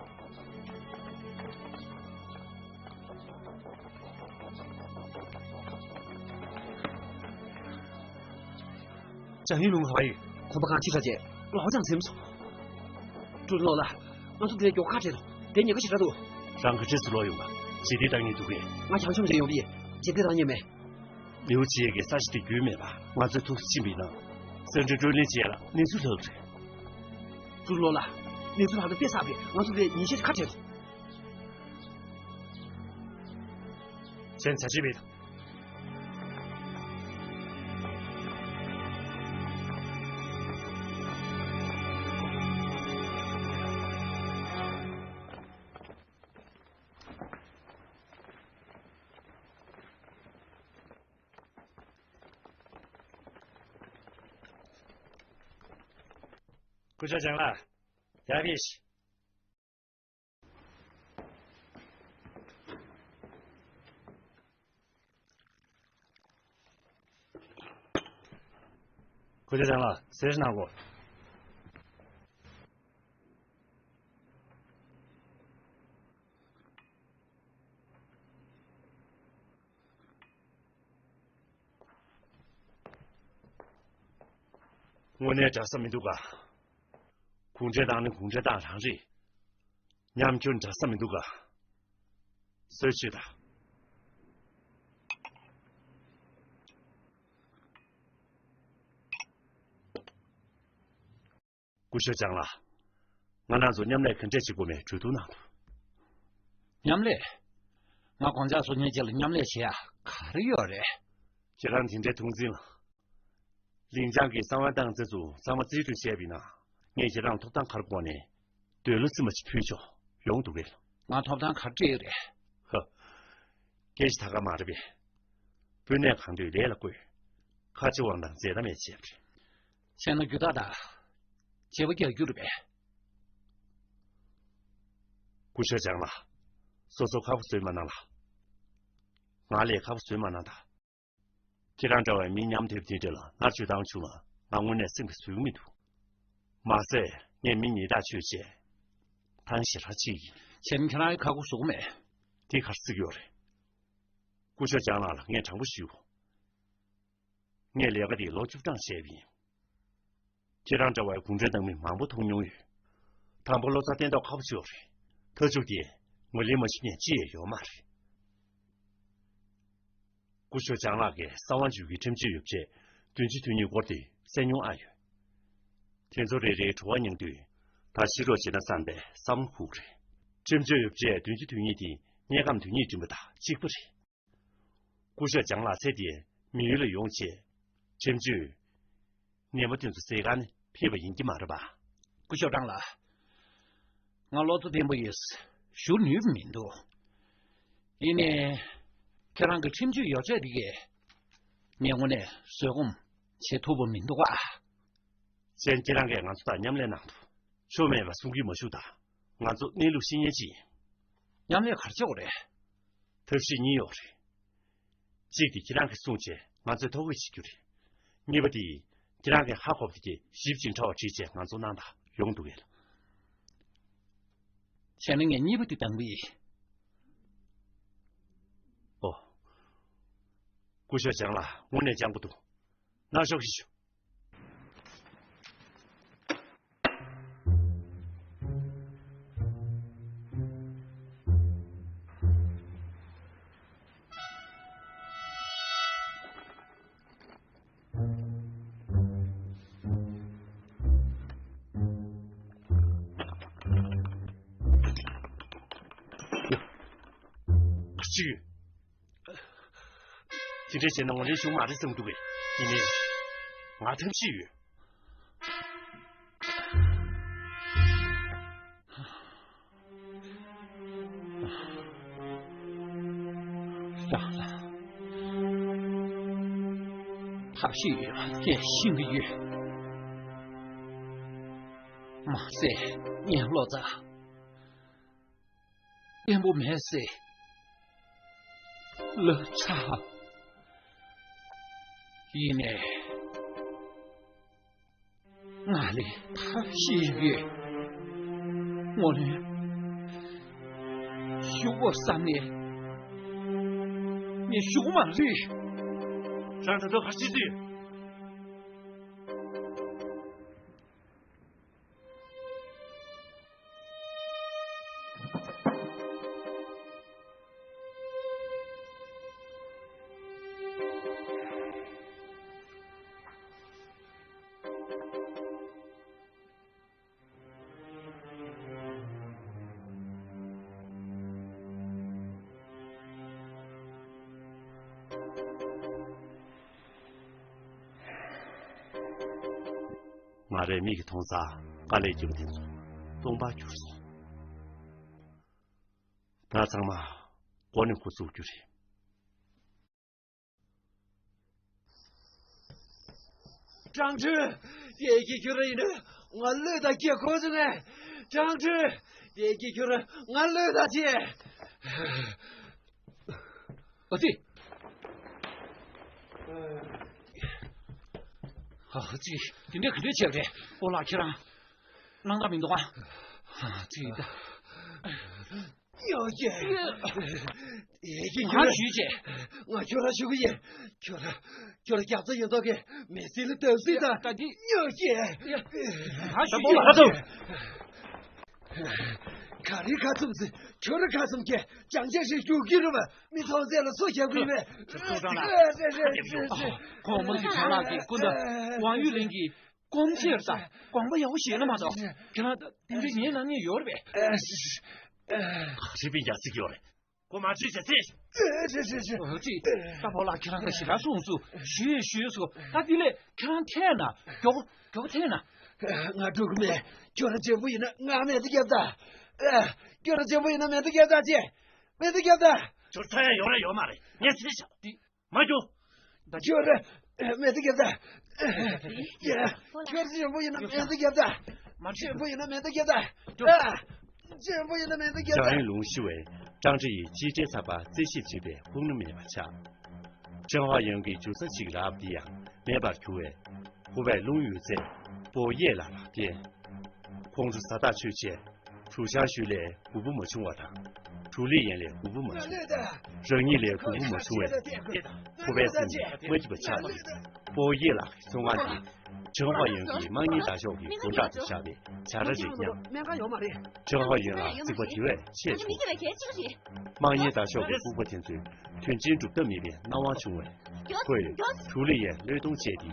ཅང་ཡིན་ལུང་ཧ་ཡིན། ཁོམ་པ་གང་ཅི་ས་བྱས་ལོག་ཅང་ཟེམ་སོང་། ཀྲུང་ལོ་ལ། ང་ཚོ་འདིར་མགྱོགས་ཁ་བྲལ་དོ། དེ་ཉེན་ཁ་ཞེ་དྲག་འདུག་རང་ག་འདྲས་སུ་ལོག་ཡོང་བ། ཇི་སྟེ་བཏང་ངེས་འདུག་གས། ང་བྱང་ཆུབ་འདྲེན་ཡོང་བ་ཡིན། ཇི་སྟེ་བཏང་ངེས་མེད། ལིའུ་ཅི་ཡེ་གི་ས་གཞི་དེ་བརྒྱུད་མེད་པ། ང་ཚོས་ཐུགས་སུ་ཕྱིན་པའི་ནང་། སེ་འབྲས་ཀྲོའུ་ལིན་ཅི་ཡེ་ལ་གནས་ཚུལ་ལྷག་རེད། ཀྲུང་ལོ་ལ། གནས་ཚུལ་ལྷག་ཏུ་དཔེ་བསགས་པས་ང་ཚོ་འདིར་ཉིན་ཤས་ཁ་བྲལ་དོ། གཞན་བྱ་བྱེད་མེད། སྐུ་ཞབས་ལྕམ་ལགས། ཡར་ཕེབས་ཤིག་སྐུ་ཞབས་ལྕམ་ལགས། གསལ་བཤད་གནང་དགོས། དངོས་གནས་འདྲ་ས་མི་འདུག་ག་གུང་ཁྲན་ཏང་ནི་གུང་ཁྲན་ཏང་རང་རེད། ཉམས་འགྱུར་འདྲ་ས་མི་འདུག་ག་གསོལ་ཇུས་དང་། སྐུ་ཞབས་ལྕམ་ལགས། ང་རང་ཚོ་མཉམ་ལས་ག་འདྲས་བྱེད་དགོས་མེད་གྲོས་བསྡུར་གནང་འདུག་མཉམ་ལས། ང་དགོང་ཇག་སོ་གཉིས་བཅས་ལ་མཉམ་ལས་བྱེད་ཡ་ག་རེ་ཡོད་རེད། ཁྱེད་རང་དེ་འདྲའི་ཐུགས་འཛིན་ལ། ལིང་ཅང་གིས་གསང་བའི་ཏང་རྩ་ཚུ་གཙང་མ་རྩིས་སྤྲོད་བྱས་པའི་ནང་། ངས་ཁྱེད་རང་ཐོབ་ཐང་ག་རེ་དགོས་ནས། འདོད་བློ་རྩི་མ་ཅིག་ཕུལ་ཆོག་ཡོང་འདུག་གས། ང་ཐོབ་ཐང་ག་རེ་སྤྲད་ཡོད་རེད། ཧ། སྐད་ཆ་ད་ག་མ་རེད་པས། དཔོན་གནས་གང་འདོད་ལས་ལ་བསྐོས། ཁ་ཆེ་དབང་ཐང་འཛད་མཐའ་མེད་བྱས་པ་རེད། བྱས་ན་རྒྱུ་དག་དང་། བྱེད་པ་རྒྱག་རྒྱུ་རེད་པས། སྐུ་ཞབས་ལྕམ་ལགས། སོ་སོ་ཁ་ཁུ་བཟོས་མ་གནང་ལ། ང་ལས་ཁ་ཁུ་བཟོས་མ་གནང་དང་། ཁྱེད་རང་འདྲ་བའི་མི་མཉམ་དེབ་དེ་འདྲ་ལ་མནར་གཅོད་བཏང་བྱུང་ན་ང་དངོས་གནས་སེམས་ཀྱི་བཟོད་ཀྱི་མི་འདུག་མ་ཟད་ངས་མི་ཉེས་དག་ཆོད་བྱས། ཐང་ཞེ་དྲག་ཅིག་ཡིན། བྱས་ན་ཁྱེད་རང་གི་ཁ་ཁུ་བཟོ་གི་མེད། དེ་ག་རེ་བརྩི་གི་ཡོད་རེད། སྐུ་ཞབས་ལྕམ་ལགས་ལ་ངས་དྲང་པོ་ཞུ། ངས་ལས་ཀ་འདི་ལོ་བཅུ་གྲངས་བྱས་པ་ཡིན། ཁྱེད་རང་འདྲ་བའི་གུང་ཁྲན་ཏང་མི་མང་པོ་མཐོང་མྱོང་ཡོད། དང་པོ་བློ་རྩ་བརྟན་མདོག་ཁ་པོ་ཅིག་ཡོད་རེད། མཐའ་མཇུག་དེ་ངོས་ལེན་མ་བྱེད་མཁན་ཅི་ཡང་ཡོད་མ་རེད། སྐུ་ཞབས་ལྕམ་ལགས་ཀྱིས་གསང་བ་འཇུག་གི་ཁྲིམས་གཅོད་ཡོ་བྱད་བདུན་ཅུ་དོན་གཉིས་སྐོར་དེ་གསན་མྱོང་ཨ་ཡོད། དེ་ཚོ་རེ་རེའི་བྲོ་བ་མྱང་དུས་ད་ཤི་རོགས་བྱེད་ན་བསམ་པའི་བསམ་བློ་ཁུག་རེད། ཁྲིམས་གཅོད་ཡོ་བྱད་བདུན་ཅུ་དོན་གཉིས་དེ་དམྱལ་ཁམས་དོན་གཉིས་འགྲིམ་པ་དང་གཅིག་པ་རེད། སྐུ་ཞབས་ལྕམ་ལགས་ཚེ་འདིའི་མི་ཡུལ་ལ་ཡོང་བྱས། ཁྲིམས་གཅོད་ནད་པ་དེ་ཚོ་བསད་ག་ནས་ཕེབས་པ་ཡིན་གྱི་མ་རེད་པ། སྐུ་ཞབས་ལགས། ང་བློ་རྩ་བརྟན་པོ་ཡིན། ཞུ་ནུས་པ་མི་འདུག་ཡིན་ནའི། ཁྱེད་རང་གི་ཁྲིམས་གཅོད་ཡོ་བྱད་འདི་གས། ངས་དངོས་གནས་བཟོད་སྒོམ་བྱེད་ཐུབ་པ་མི་འདུག་ག་གཞན་ཁྱེད་རང་གིས་ང་ཚོ་དང་མཉམ་ལས་གནང་འདུག་ཆོ་མེད་པ་གསུང་གི་མ་བཞུགས་དང་། ང་ཚོ་གནས་ལུགས་ཤེས་མཁན་ཅིག་ཡིན། མཉམ་ལས་ག་རེ་བྱེད་དགོས་རེད། ཐབས་ཤེས་གཉིས་ཡོད་རེད། གཅིག་དེ་ཁྱེད་རང་གིས་གསུངས་བྱས་ང་ཚོས་ཐོ་འགོད་བྱེད་རྒྱུ་རེད། གཉིས་པ་དེ་ཁྱེད་རང་གིས་ཧ་གོ་བ་དེ་ཞིབ་ཅིང་ཕྲ་བ་བྲིས་བྱས་ང་ཚོ་གནང་དང་ཡོང་འདུག་གས། བྱས་ན་ངས་གཉིས་པ་དེ་དང་པོ་ཡིན། ཨོ། སྐུ་ཞབས་ལྕམ་ལགས་དངོས་གནས་སྤྱང་པོ་འདུག་ནར་ཤོག་ཤིག་ཞུ། གཅིག་དེ་འདྲས་བྱས་ན་ངོ་ལེན་བྱུང་མ་རེད་བསམ་འདུག་གས། ཡིན་ནའི། ང་ཐབས་ཤེས་ཡོད། ལགས་ལགས། ཐབས་ཤེས་ཡོད་པ་ངས་ཤེས་ཀྱི་ཡོད། མ་ཟད་ངའི་བློ་རྩ་བརྟན་པོ་མེད་ཟེར་ལབ་ཚར། ཡིན་ནའི། ང་ལ་ཐབས་ཤེས་ཡོད། ངོ་ལེན་ ཞུགས་པ་བསམ་ནས་ངས་ཞུགས་མ་རེད། རང་ད་དུང་ག་རེ་བྱེད་ཀྱི་ཡོད། ང་རའི་མིག་གིས་མཐོང་ཙང་དཀའ་ལས་བརྒྱབ་པ་དེ་ཚོ་སྟོང་པར་གྱུར་སོང་། ད་ཚང་མ་མགོ་ནས་འགོ་བཙུགས་རྒྱུ་རེད། ཀྲང་ཀྲུའུ། དེ་གི་ཁྱོད་ར་ཡིན་ན་ང་བློས་བཏང་གི་གོ་སོང་ངས། ཀྲང་ཀྲུའུ། དེ་གི་ཁྱོད་ར་ང་བློས་བཏང་བྱས། ཨ་ཙི། ཨ་ཙི། དེ་འདྲ་ག་འདྲ་བྱས་པ་རེད། ཨོ་ལགས་ཁྱེད་རང་། སྣང་དག་མི་འདུག་ཨ། ཨ་ཙི་ད། ཡོ་ཀྱེ། ཡེ་ཀྱེ་ང་ཞུས་བྱས། ང་ཁྱོད་ར་ཞུ་གི་ཡིན། ཁྱོད་ར་ཁྱོད་ར་རྒྱབ་རྩ་ཡོད་མདོག་གི་མི་སེར་ལ་བརྡབ་གསིག་དང་། ད་འདི་ཡོ་ཀྱེ། ང་ཞུས་བྱས། ག་རེ་ག་ཚོམ་ཟེ། ཁྱོད་ར་ག་ཚོམ་གྱི་ཅང་ཅང་ཞིག་རྒྱུག་གི་རུ་བ་མི་ཐོག་ཚད་ལ་སོ་རྒྱག་གི་ཡོད་པས། ཁོང་མོ་གི་ཁྱོད་ལགས་ཀྱི་སྐུ་ཟླ་ཝང་ཡུས་ལིན་གྱི། སྐོམ་ཆེར་དང་དགོངས་པ་ཡག་པོ་བཞེས་ན་མ་གཏོགས། ཁྱེད་རང་ད་དེ་འདྲའི་ཉན་ན་ཉན་ཡོད་རེད་པས། ཨ་ཙི། ག་རེ་བྱས་ཡ་ཙིག་ཡོད་རེད། ཁོ་མ་བྲིས་བྱས་ཙིག་ཨ་ཙི་ཙི་ཙི། ཨ་ཙི། ད་བོ་ལགས་ཁྱེད་རང་ད་ཞེ་དྲག་གསུངས་སོང་། ཞུས་ཞུས་སོང་། ད་དེ་ལས་ཁྱེད་རང་འཐེན་ན་མགྱོགས་པོ་མགྱོགས་པོ་འཐེན་ན། ང་འགྲོ་གི་མེད། ཁྱོད་རང་བྱེད་པོ་ཡིན་ན་ང་མེད་དུ་རྒྱབ་ད། ཨ། ཁྱོད་རང་བྱེད་པོ་ཡིན་ན་མེད་དུ་རྒྱབ་ད་ཅེ། མེད་དུ་རྒྱབ་ད། ཁྱོད་ཚ་ཡ་ཡོད་ར་ཡོད་མ་རེད། ངས་ཚེ་ཞག་དེ། མ་རྒྱུག་ད་ཁྱོད་རེད། མེད་དུ་རྒྱབ་ད། ཡ། ཁྱོད་ཚེ་ཞིམ་པོ་ཡིན་ན་མེད་དུ་རྒྱབ་ད། མ་ཞིམ་པོ་ཡིན་ན་མེད་དུ་རྒྱབ་ད། ཡ། ཞིམ་པོ་ཡིན་ན་མེད་དུ་རྒྱབ་ད། ཅང་ཡུན་ལུང་ཤི་བས་ཀྲང་ཀྲི་ཡི་གཅེས་སྤྲས་ཚགས་པར་རྩིས་ཞིབ་བྱེད་པའི་ཁུངས་ལུང་མེད་པ་ཆགས། ཅང་ཧྭ་ཡོན་གྱིས་རྒྱུག་ས་ཅིག་རག་པ་འདི་ཡང་མེད་པར་གྱུར་བས། ཁོ་པས་རླུང་ཡོད་ཚད་པོ་ཡེ་ལ་ལག་བསྟན། ཁོང་ཚོ་ཟ་ཐག་ཆོད་རྗེས། ཁྲུའུ་ཆང་ཞུས་ལས་མགོ་བོ་མ་ཆུང་བ་དང་། ཁྲུའུ་ལི་ཡན་ལས་མགོ་བོ་མ་ཆུང་བ། རང་ཉིད་ལས་མགོ་བོ་མ་ཆུང་བས། ཁོ་པའི་སེམས་ནི་མ་སྐྱིད་པ་ཆགས་ཏེ། པོ་ཡེ་ལགས་ཀྱི་ཚོང་ཁང་དེ་ཅང་ཧྭ་ཡོན་གྱི་དམངས་གཉེར་བདག་ཤོག་གི་དགོན་བདག་ཏུ་བཞག་པའི་བྱ་ར་རེད་སྙམ། ཅང་ཧྭ་ཡོན་ལ་རྩིག་པ་དེ་བས་ཆེ་བྱུང་། དམངས་གཉེར་བདག་ཤོག་གི་ལྐུགས་པ་དེ་ཚོས་དོན་ཆེན་སྒྲུབ་ཐབས་མེད་པའི་སྣང་བ་བྱུང་བས། ཁོས་ཁྲུའུ་ལི་ཡན་བློས་གཏོང་བྱས་ཏེ།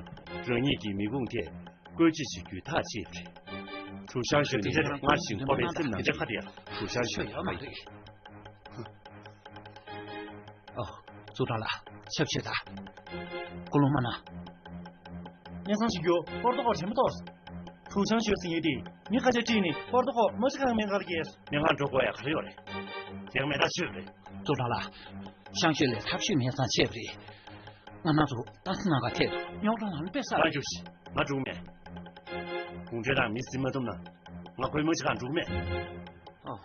རང་ཉིད་ཀྱི་མི་ཁུངས་ཐད་བཀོད་སྤྱོད་བྱེད་རྒྱུའི་ཐག་བཅད་པ་རེད། ཁྲུའུ་ཆང་ཞུས་ནས་སྔར་བཞིན་ཁོ་པའི་སེམས་ནང་དུ། ཁྲུའུ་ཆང་ཞུས་ཡོད་མ་རེད། ཨོ། ཙུའུ་ཀྲང་ལགས། ཆབ་ཆེ་ད། ཀུན་སློང་མ་ན། སྙན་སེང་ཞིག་རྒྱུ་པོར་ཏོ་ཀོ་ལ་དྲན་པ་གཏོར། ཁྲུའུ་ཆང་ཞུས་ཟེར་མཁན་དེ་མི་ཁ་ཤས་ཁྲིད་ནས་པོར་ཏོ་ཀོ་མ་ཅི་ཁང་སྨན་ཁང་ལ་བསྐྱལ། སྨན་ཁང་འགྲོ་དགོས་ཡ་ག་རེ་ཡོད་རེད། དེ་མེད་ཐག་ཆོད་རེད། ཙུའུ་ཀྲང་ལགས། ཤང་ཤོད་ལས་ཐབས་ཤེས་མེད་ཙང་ཆད་པ་རེད། ང་རང་ཚོ་ཏང་སྲིད་ནང་ག་ཐད་རྙོག་དྲ་ནང་ལ་དཔེ་ས། ང་རྒྱུགས་ཤིག་ང་འགྲོ་མེད། གུང་ཁྲན་ཏང་མི་ཟིན་མ་ཐུབ་ན། ང་ཁོའི་མ་ཅི་ཁང་འགྲོ་མེད། ཨོ།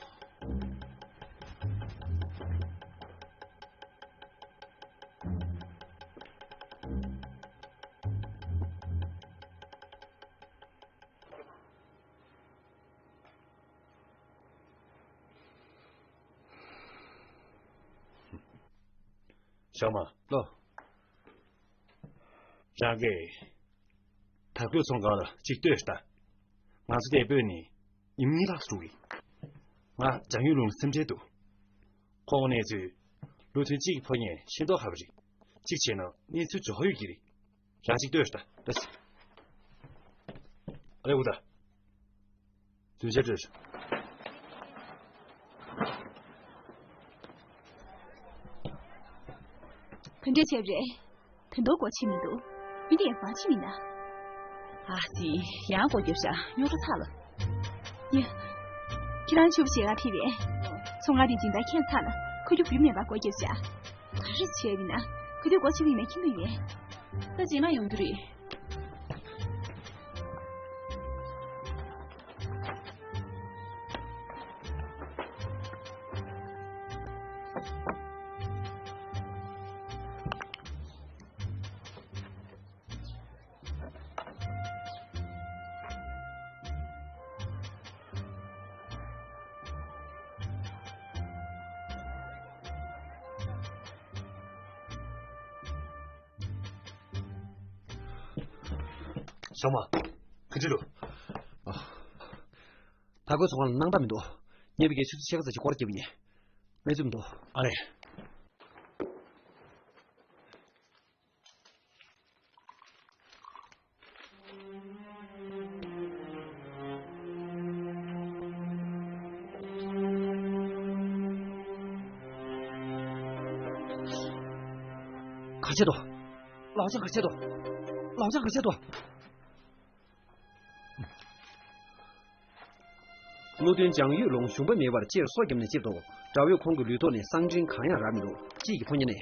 ཞག་མ། ལོ། རང་གིས། དར་གོས་ཚོང་ཁང་ལ་གཅིག་ལྟོས་ཤིག་ད། ང་ཚོ་འདིར་སྤོས་ནས་ཉིན་གཉིས་ལྷག་འགྲོ་གི། ང་ཅང་ཡུན་ལུང་ལ་སེམས་ཁྲལ་འདུག་ཁོང་གནས་ཚུལ། ལོ་ཐུང་གཅིག་གི་ཕོ་ཉས་ཤེས་མདོག་ཁ་པོ་རེད། གཅིག་བྱས་ན་གནས་ཚུལ་འབྱོར་ཡོད་ཀྱི་རེད། རང་གཅིག་ལྟོས་ཤིག་ད། ལགས་སོ། ཨ་ལེ་འུ་ད། རྫུན་ཆ་སྤྲོད་ཤོག་ག་འདྲས་བྱས་པ་རེད། ད་དུང་སྒོ་ཕྱེ་མི་འདུག་མི་དེ་ཡང་མ་ཕྱིན་མིན་ན། ཨ་ཙི། ཡང་སྒོ་བརྒྱབ་ཤག་རྙོག་དྲ་ཚ་ལ། ཡ། ཁྱེད་རང་ཕྱུ་པ་བྱེད་ག་ཕེབས་པས། ཚོང་ཁང་དེ་སྦྱིན་བདག་ཁྱེད་ཚང་ལ་ཁ་རྒྱུ་བུ་མེད་པར་སྒོ་བརྒྱབ་ཤག་ག་རེ་བྱས་པ་ཡིན་ན། ག་དུས་སྒོ་ཕྱེ་པ་ཡིན་ན་མཁྱེན་གྱི་ཡོད། ད་རྗེས་མ་ཡོང་རྒྱུ་རེད། ཚང་མ། ག་འདྲ་འདུག་ད་ཁོའི་ཚོང་ཁང་ལ་སྣང་དག་མི་འདུག་ཉེ་བའི་ཆུ་ཚོད་ཕྱེད་ཀ་ཙམ་ཞིག་སྐོར་ར་རྒྱབ་ཡིན། གནས་ཚུལ་མི་འདུག་ཨ་རེད། ག་བྱས་འདུག་ལའོ་ཅང་ག་བྱས་འདུག་ལའོ་ཅང་ག་བྱས་འདུག་ཀླུ་སྟོན་ལྗང་ཡུས་ལུང་ཞུམ་པ་མེད་པར་ལྕེར་སོ་བརྒྱབ་ནས་བཅིབས་འདུག་དགྲ་བོས་ཁོང་གི་ལུས་ཐོག་ནས་གསང་འཕྲིན་གང་ཡང་རག་མི་འདུག་ཅིག་གིས་ཕོ་ཉ་ནས།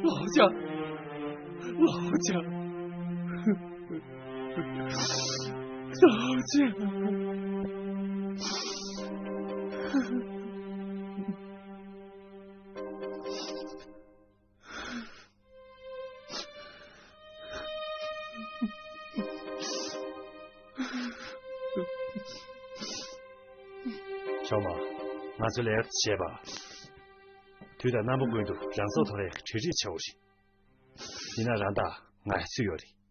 ལའོ་ཅང་། ལའོ་ཅང་། ལའོ་ཅང་། ཆོག་མ། ང་ཚོ་ལས་ཀ་བྱེད་པ། དུས་དང་རྣམ་པ་ཀུན་ཏུ་རང་སྲོག་དོར་ཡག་གི་གྲ་སྒྲིག་བྱ་དགོས་ཤིང་། ཡིན་ན་རང་ད་ང་ཡ་ཚུད་ཡོད་རེད།